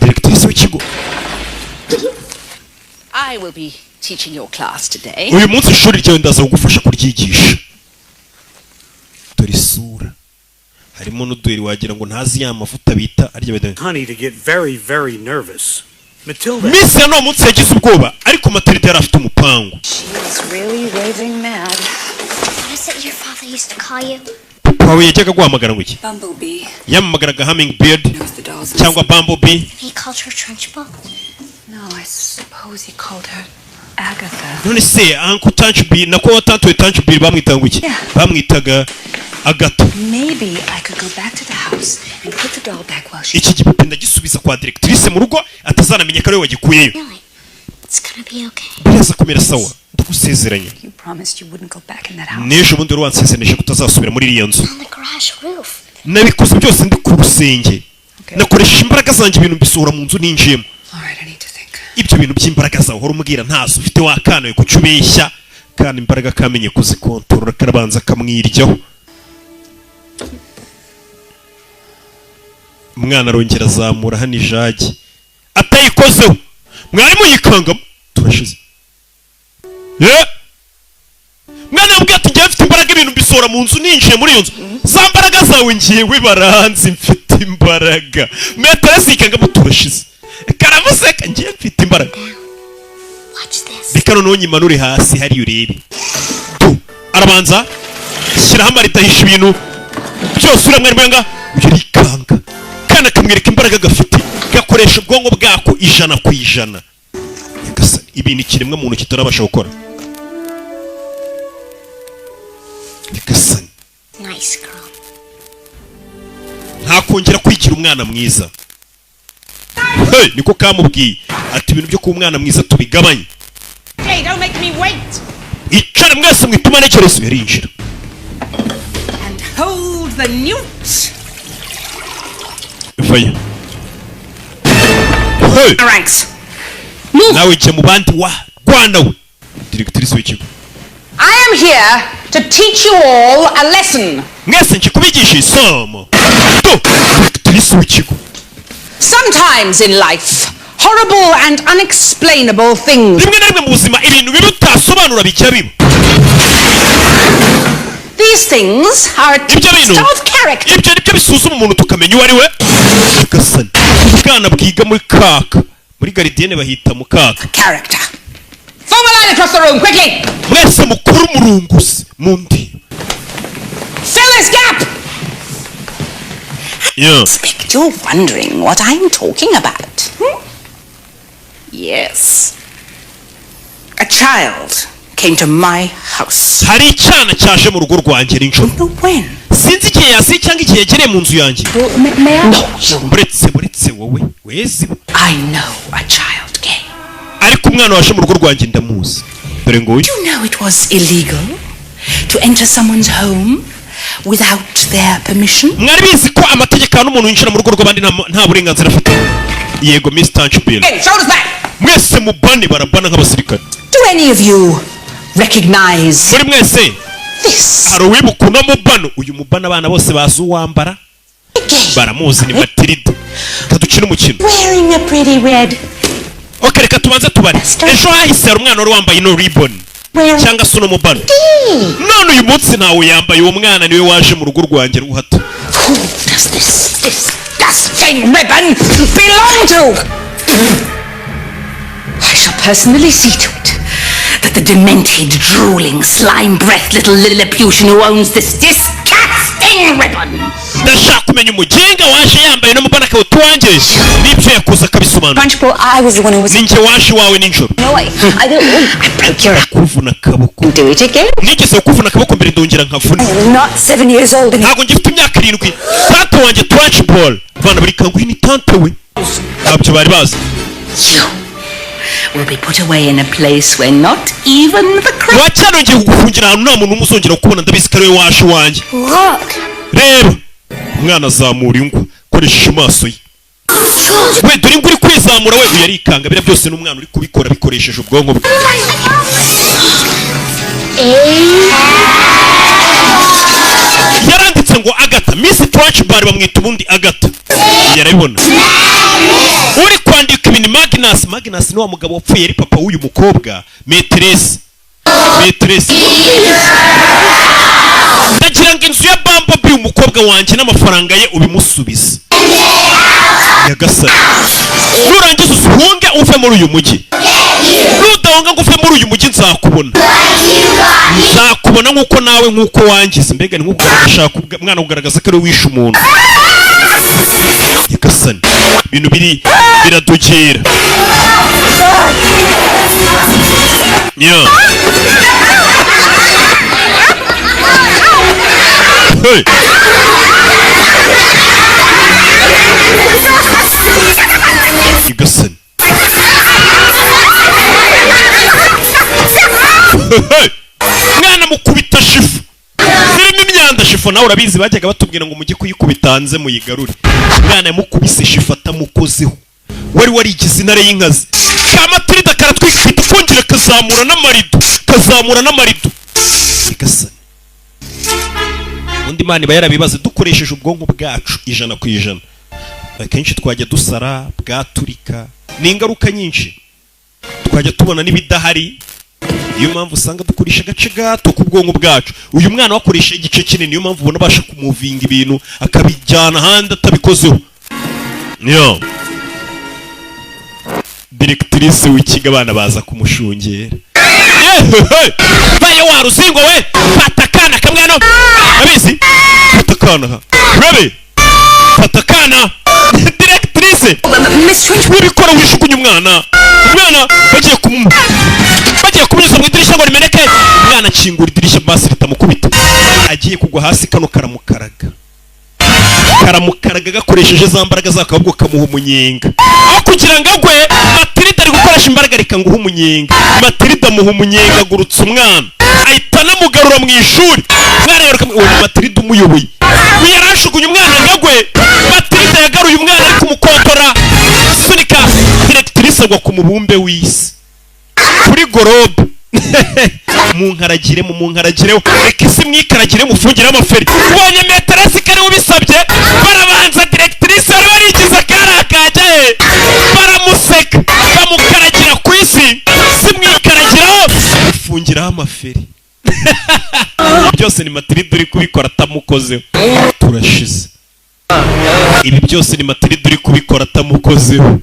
directrice w'ikigo. I will be teaching your class today. Uyu munsi ishuri ryawe ndaza kugufasha kuryigisha. Dore isura harimo n'uduheri, wagira ngo ntazi ya mavuta bita arya bita. Honey to get very, very nervous. Matilda. Miss ya no munsi yagize ubwoba, ariko Matilda yari afite umupangu. She's really raving mad. What is it your father used to call you? Papa wawe yajyaga guhamagara ngo iki? Bumblebee. Yamamagaraga Hummingbird Knows the dolls. cyangwa Bumblebee. He called her Trunchbull. No, I suppose he called her Agatha. None se Uncle Trunchbull, nako tante Trunchbull, bamwitaga ngo iki? Yeah. Bamwitaga Agatha. Maybe I could go back to the house and put the doll back while she. Iki gipupe ndagisubiza kwa directrice mu rugo, atazanamenya ko ari we wagikuyeyo. Really? It's gonna be okay. Biraza kumera sawa, ndagusezeranya. You promised you wouldn't go back in that house. N'ejo bundi wari wansezeranije ko utazasubira muri iriya nzu. On the garage roof. Nabikoze byose ndi ku rusenge, nakoresheje imbaraga zanjye, ibintu mbisohora mu nzu ninjiyemo. All right, I need to think. Ibyo bintu by'imbaraga zawe uhora umbwira ntazo ufite, wakanawe kuki ubeshya? Kandi imbaraga kamenye kuzikontorora, karabanza kamwiryaho. Umwana arongera azamura hano ijagi atayikozeho, mwarimu yikangamo, turashize. Ye! Mwana yambwiye ati njyewe mfite imbaraga, ibintu mbisohora mu nzu ninjiye muri iyo nzu. Za mbaraga zawe ngiyewe baranzi, mfite imbaraga. Maîtresse yikangamo, turashize, karamuseka, ngiye mfite imbaraga. Watch this. Reka noneho nyimanure hasi hariya urebe tu. Arabanza shyiraho amarido, ahisha ibintu byose. Uriya mwarimu yanga uyu arikanga, kandi akamwereka imbaraga gafite, gakoresha ubwonko bwako 100%. Nyagasani, ibintu ikiremwa muntu kitarabasha gukora. Nyagasani. Nice girl. Ntakongera kwigira umwana mwiza. Hey, niko kamubwiye ati ibintu byo kuba umwana mwiza tubigabanye. Hey, don't make me wait. Icara mwese mwituma ntekerezo. Yarinjira. And hold the newt. Vayo. Hey! Ranks. Nawe jya mu bandi wa rwana we, directrice w'ikigo. I am here to teach you all a lesson. Mwese nje kubigisha isomo tu, directrice w'ikigo. Sometimes in life, horrible and unexplainable things. Rimwe na rimwe mu buzima ibintu bibi utasobanura bijya biba. These things are a Ibyo bintu test of character. Ibyo nibyo bisuzuma umuntu tukamenya uwo ari we. Nyagasani, ubwana bwiga muri kaka, muri gardienne bahita mu kaka. Character. Form a line across the room, quickly. Mwese mukuru umurunguzi mu ndi. Fill this gap. Yeah. Expect you're wondering what I'm talking about. Hmm? Yes. A child came to my house. Hari icyana cyaje mu rugo rwanjye nijoro. When? Sinzi igihe yasiye cyangwa igihe yagereye mu nzu yanjye. May I? No, you. Buretse, buretse wowe wezi. I know a child came. Ariko umwana waje mu rugo rwanjye ndamuzi, dore ngo uyu. You know it was illegal to enter someone's home without their permission? Mwari bizi ko amategeko ahana umuntu winjira mu rugo rw'abandi nta burenganzira afite? Yego, Miss Trunchbull. Hey, shoulders back. Mwese mubane, barabana nk'abasirikare. Do any of you recognize Muri mwese This. Hari uwibuka uno mubano? Uyu mubano abana bose bazi uwambara, baramuzi, ni Matilda. Reka dukine umukino. Wearing a pretty red. Ok, reka tubanze tubare. Ejo hahise hari umwana wari wambaye ino ribbon Wearing cyangwa se uno mubano, none uyu munsi ntawe yambaye. Uwo mwana niwe waje mu rugo rwanjye ruhato. Who does this disgusting ribbon belong to? I shall personally see to it that the demented, drooling, slime-breathed little Lilliputian who owns this disgusting ribbon Ndashaka kumenya umugenga waje yambaye uno mubano akawuta uwanjye n'ibyo yakoze akabisobanura. Trunchbull, I was the one who was. Ni njye waje iwawe nijoro. No, I don't. I broke your Kuvuna akaboko. Do it again. Nigeze kuvuna akaboko mbere, ndongera nkavuna. I'm not 7 years old anymore. Ntabwo ngifite imyaka 7. Tante wanjye Trunchbull, abana bari kanguhe, ni tante we, ntabyo bari bazi. You will be put away in a place where not even the crow Wacyarongeye kugufungira ahantu nta muntu n'umwe uzongera kukubona. Ndabizi ko ari we waje iwanjye. Look. Reba, umwana azamura ingwa akoresheje amaso ye. We, dore ingwa uri kwizamura. We, uyu arikanga. Biriya byose n'umwana uri kubikora bikoresheje ubwonko bwe. A. Yaranditse ngo Agata, Miss Trunchbull bamwita ubundi Agata, yarabibona. Uri kwandika ibintu Magnus. Magnus ni wa mugabo wapfuye yari papa w'uyu mukobwa, maîtresse. Maîtresse, ndagira ngo inzu ya Bumblebee, umukobwa wanjye, n'amafaranga ye ubimusubize. Nyagasani, nurangiza usuhunge uve muri uyu mujyi. Nudahunga ngo uve muri uyu mujyi, nzakubona, nzakubona nk'uko nawe nk'uko wangize. Mbega ni nk'uko ashaka umwana kugaragaza ko ari we wishe umuntu. Nyagasani, ibintu biri biradogera. Yeah. Hey. Nyagasani. Hey. Mwana mukubita chiffon zirimo imyanda. Chiffon nawe urabizi, bajyaga batubwira ngo mujye kuyikubita hanze muyigarure. Umwana yamukubise chiffon atamukozeho. Wari warigize intare y'inkazi ka Matilda karatwikita, kongera kazamura n'amarido, kazamura n'amarido. Nyagasani, undi Imana iba yarabibaze. Dukoresheje ubwonko bwacu 100%, akenshi twajya dusara, bwaturika, ni ingaruka nyinshi, twajya tubona n'ibidahari. Niyo mpamvu usanga dukoresha agace gato k'ubwonko bwacu. Uyu mwana wakoresha igice kinini, niyo mpamvu ubona abasha kumuvinga ibintu akabijyana ahandi atabikozeho. Niyo directrice w'ikigo, abana baza kumushungera. Yehehe! Vayo wa ruzingo we, fata akana kamwe hano, abizi, fata akana ha, urabe, fata akana. Directrice wibikora, wishukunye umwana. Umwana bagiye kumunyuza mu idirishya ngo rimeneke. Umwana akingura idirishya basi ritamukubita. Agiye kugwa hasi, kano karamukaraga, karamukaraga gakoresheje za mbaraga zako, ahubwo kamuha umunyenga aho kugira ngo agwe. Matilda ari gukoresha imbaraga, reka nguhe umunyenga. Matilda amuha umunyenga, agurutse umwana, ahita anamugarura mu ishuri. Umwana yaruka, uwo ni Matilda umuyoboye. Uyu yarashugunye umwana ngo agwe, Matilda yagaruye umwana ari kumukontora, sunika directrice agwa ku mubumbe w'isi, kuri globe. Munkaragire, mu munkaragire, reka isi mwikaragire, mufungire amaferi. Ubonye maîtresse ko ariwe ubisabye, barabanza directrice wari warigize akari akajya he, baramuseka, bamukaragira ku isi, si mwikaragiraho, mufungiraho amaferi. Byose ni Matilda uri kubikora atamukozeho. Turashize. Ibi byose ni Matilda uri kubikora atamukozeho.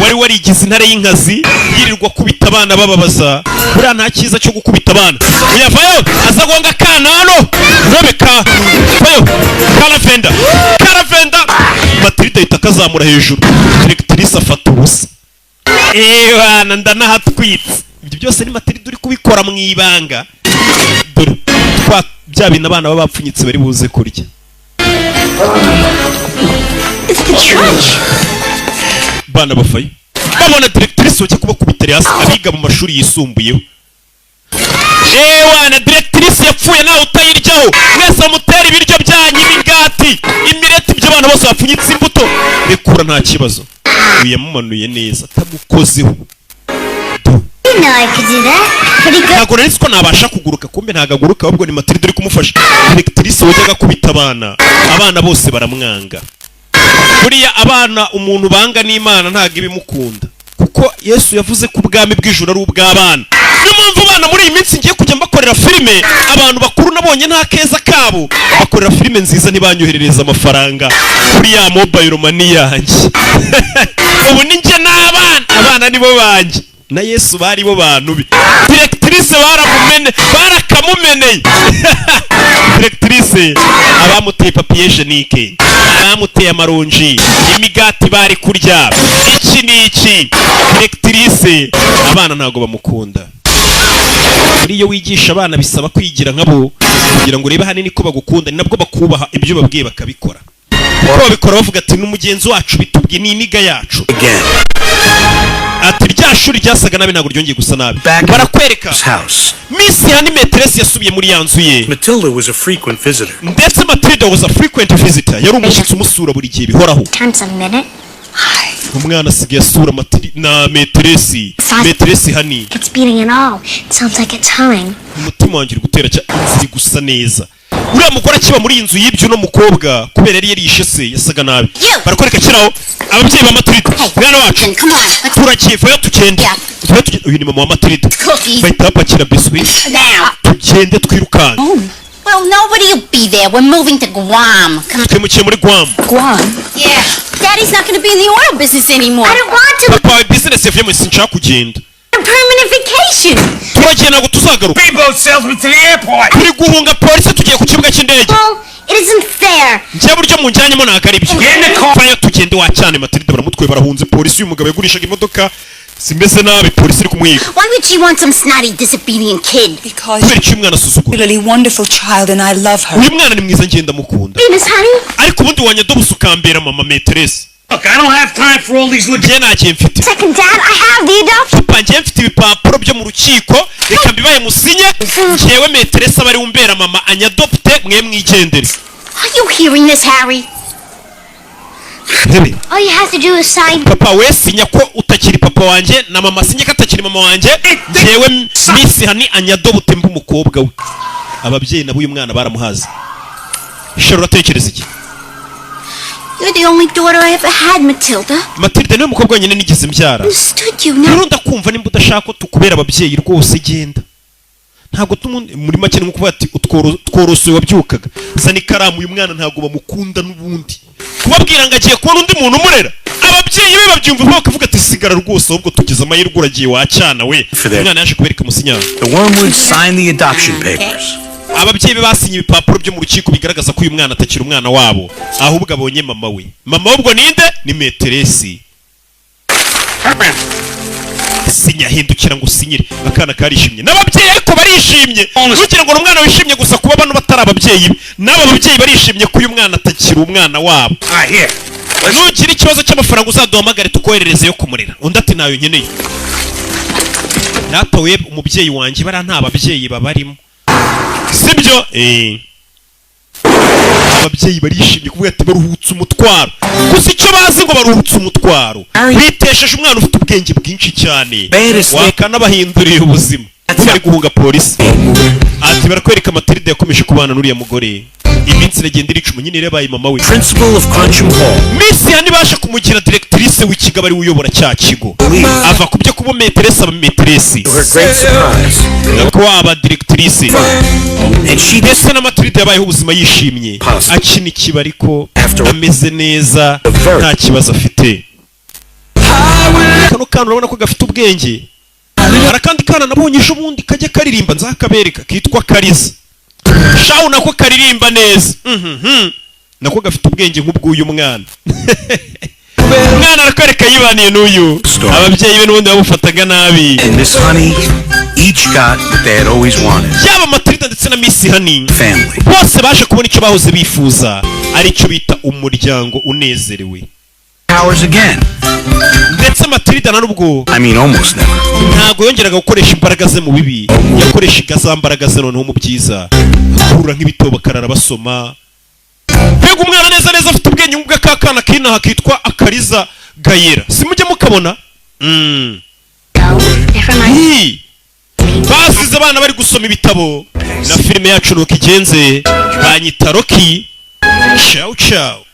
Wari warigize intare y'inkazi, yirirwa kubita abana, bababaza. Buriya nta cyiza cyo gukubita abana. Uyavayo aza gonga akana hano, rebeka vayo, karavenda, karavenda. Matilda ahita akazamura hejuru, directrice afata ubusa. Ewana, ndanahatwitse. Ibyo byose ni Matilda uri kubikora mu ibanga. Dore twa bya bintu abana baba bapfunyitse bari buze kurya. It's the church. Bana bafayo, babona directrice bajya kubakubitira hasi, abiga mu mashuri yisumbuyeho. Ewana, directrice yapfuye nawe utayiryaho. Mwese mutera ibiryo byanyu, imigati, imireti, ibyo abana bose bapfunyitse, imbuto. Rekura, nta kibazo. Uyu yamumanuye neza atamukozeho. Du. Didn't know I could do that. Pretty good. Ntabwo nari nzi ko nabasha kuguruka. Kumbe ntabwo aguruka, ahubwo ni Matilda uri kumufasha. Directrice wajyaga akubita abana, abana bose baramwanga. Buriya abana, umuntu banga n'Imana ntabwo ibimukunda, kuko Yesu yavuze ko ubwami bw'ijuru ari ubw'abana. Niyo mpamvu abana muri iyi minsi ngiye kujya mbakorera filime. Abantu bakuru nabonye nta keza kabo, bakorera filime nziza ntibanyoherereza amafaranga kuri ya mobile money yanjye. Ubu ni njye n'abana, abana nibo banjye na Yesu bari bo bantu be. Directrice baramumene, barakamumeneye. Directrice abamuteye papier hygiénique, abamuteye amaronji, imigati bari kurya, iki n'iki. Directrice abana ntabwo bamukunda. Muri iyo wigisha abana bisaba kwigira nkabo kugira ngo urebe ahanini ko bagukunda, ni nabwo bakubaha, ibyo babwiye bakabikora, kuko babikora bavuga ati: "Ni umugenzi wacu, bitubwiye, ni iniga yacu." Ati rya shuri ryasaga nabi ntabwo ryongeye gusa nabi. Barakwereka House. Miss Honey maîtresse yasubiye muri ya nzu ye. Matilda was a frequent visitor. Ndetse Matilda was a frequent visitor, yari umushyitsi umusura buri gihe bihoraho. Times a minute. Umwana asigaye asura Matili na maîtresse, maîtresse Honey. It's beating at all. It sounds like it's humming. Umutima wanjye uri gutera cya inzu iri gusa neza. Uriya mugore akiba muri iyi nzu y'ibyo uno mukobwa, kubera yari yarishe se yasaga nabi. Barakwereka kiraho ababyeyi ba Matilda: "Mwana wacu, turagiye, vayo tugende, vayo tugende." Uyu ni mama wa Matilda. Bahita bapakira biswi. Now. Tugende twirukanka. Well, nobody will be there. We're moving to Guam. Come on. Twimukiye muri Guam. Guam? Yeah. Daddy's not going to be in the oil business anymore. I don't want to. Papa wawe business yavuyemo, sinshaka kugenda. A permanent vacation. Turagiye, ntabwo tuzagaruka. Speedboat salesman to the airport. Turi guhunga polisi, tugiye ku kibuga cy'indege. Well, it isn't fair. Njye buryo munjyanyemo ntabwo ari byo. Vayo tugende wa cyane. Matilda baramutwaye, barahunze polisi. Uyu mugabo yagurishaga imodoka zimeze nabi, polisi iri kumwiga. Why would she want some snotty, disobedient kid? Because Kubera icyo umwana asuzugura. really wonderful child and I love her. Uyu mwana ni mwiza, ngenda mukunda. Hey, Miss Honey. Ariko ubundi wanyadobusa ukambera mama maîtresse. Look, I don't have time for all these Njye nta kintu mfite. Second, Dad, I have the adoption. Papa, njye mfite ibipapuro byo mu rukiko, reka mbibaye musinye. Njyewe maîtresse aba ari umbera mama, anyadopte, mwe mwigendere. Are you hearing this, Harry? Ntebe. All you have to do is sign. Papa, we sinya ko utakiri papa wanjye, na mama sinye ko atakiri mama wanjye. Njyewe Miss Honey anyadopte mbe umukobwa we. Ababyeyi nabo uyu mwana baramuhaze. Shara, uratekereza iki? You're the only daughter I ever had, Matilda. Matilda niwe mukobwa wenyine nigeze mbyara. Understood you now. Rero ndakumva, nimba udashaka ko tukubera ababyeyi rwose genda. Ntabwo muri make ni nko kuvuga ati tworosoye wabyukaga zana ikaramu. Uyu mwana ntabwo bamukunda n'ubundi, kubabwira ngo agiye kubona undi muntu umurera, ababyeyi be babyumva bakavuga ati: "Sigara rwose, ahubwo tugize amahirwe uragiye wacyana we." Umwana yaje kubereka umusinyaro. The Wormwoods signed the adoption papers. Ababyeyi be basinye ibipapuro byo mu rukiko bigaragaza ko uyu mwana atakiri umwana wabo, ahubwo abonye mama we. Mama we ubwo ninde? Ni maîtresse. Sinya, hindukira ngo usinyire. Akana karishimye n'ababyeyi ariko barishimye. Ntugira ngo ni umwana wishimye gusa kuba bano batari ababyeyi be, n'aba babyeyi barishimye ko uyu mwana atakiri umwana wabo. Nugira ikibazo cy'amafaranga uzaduhamagare tukoherereze yo kumurera. Undi ati: "Nayo nkeneye." Data we, umubyeyi wanjye, bariya nta babyeyi babarimo, sibyo? Ababyeyi barishimye kuvuga ati baruhutse umutwaro. Gusa icyo bazi ngo baruhutse umutwaro, bitesheje umwana ufite ubwenge bwinshi cyane wakanabahinduriye ubuzima. Bo bari guhunga polisi. Ati barakwereka Matilda yakomeje kubana n'uriya mugore, iminsi iragenda iricuma, nyine yabaye mama we. Principal of Cruncham Hall. Miss Honey baje kumugira directrice w'ikigo, aba ari we uyobora cya kigo. Ava ku byo kuba maîtresse aba maîtresse. To her great surprise, ko waba directrice. And she Ndetse na Matilda yabayeho ubuzima yishimye, akina ikiba ariko ameze neza, nta kibazo afite. Kano kana urabona ko gafite ubwenge. Hari akandi kana nabonye ejo bundi kajya karirimba, nzakabereka, kitwa Kariza shawu, nako karirimba neza. Nako gafite ubwenge nk'ubw'uyu mwana. Umwana arakwereka yibaniye n'uyu, ababyeyi be n'ubundi bamufataga nabi. And Miss Honey each got what they had always wanted. Yaba Matilda ndetse na Miss Honey Family. bose baje kubona icyo bahoze bifuza, aricyo bita umuryango unezerewe. Powers again. Ndetse Matilda na nubwo I mean, almost never. ntabwo yongeraga gukoresha imbaraga ze mu bibi, yakoreshaga za mbaraga ze noneho mu byiza, akurura nk'ibitabo bakarara basoma. Mbega umwana neza neza afite ubwenge nk'ubwa kana k'inaha kitwa Akariza Gayera, simujye mukabona. Never mind. Hi! Basize abana bari gusoma ibitabo. Na filime yacu nuko igenze. Banyita Rocky. Ciao ciao.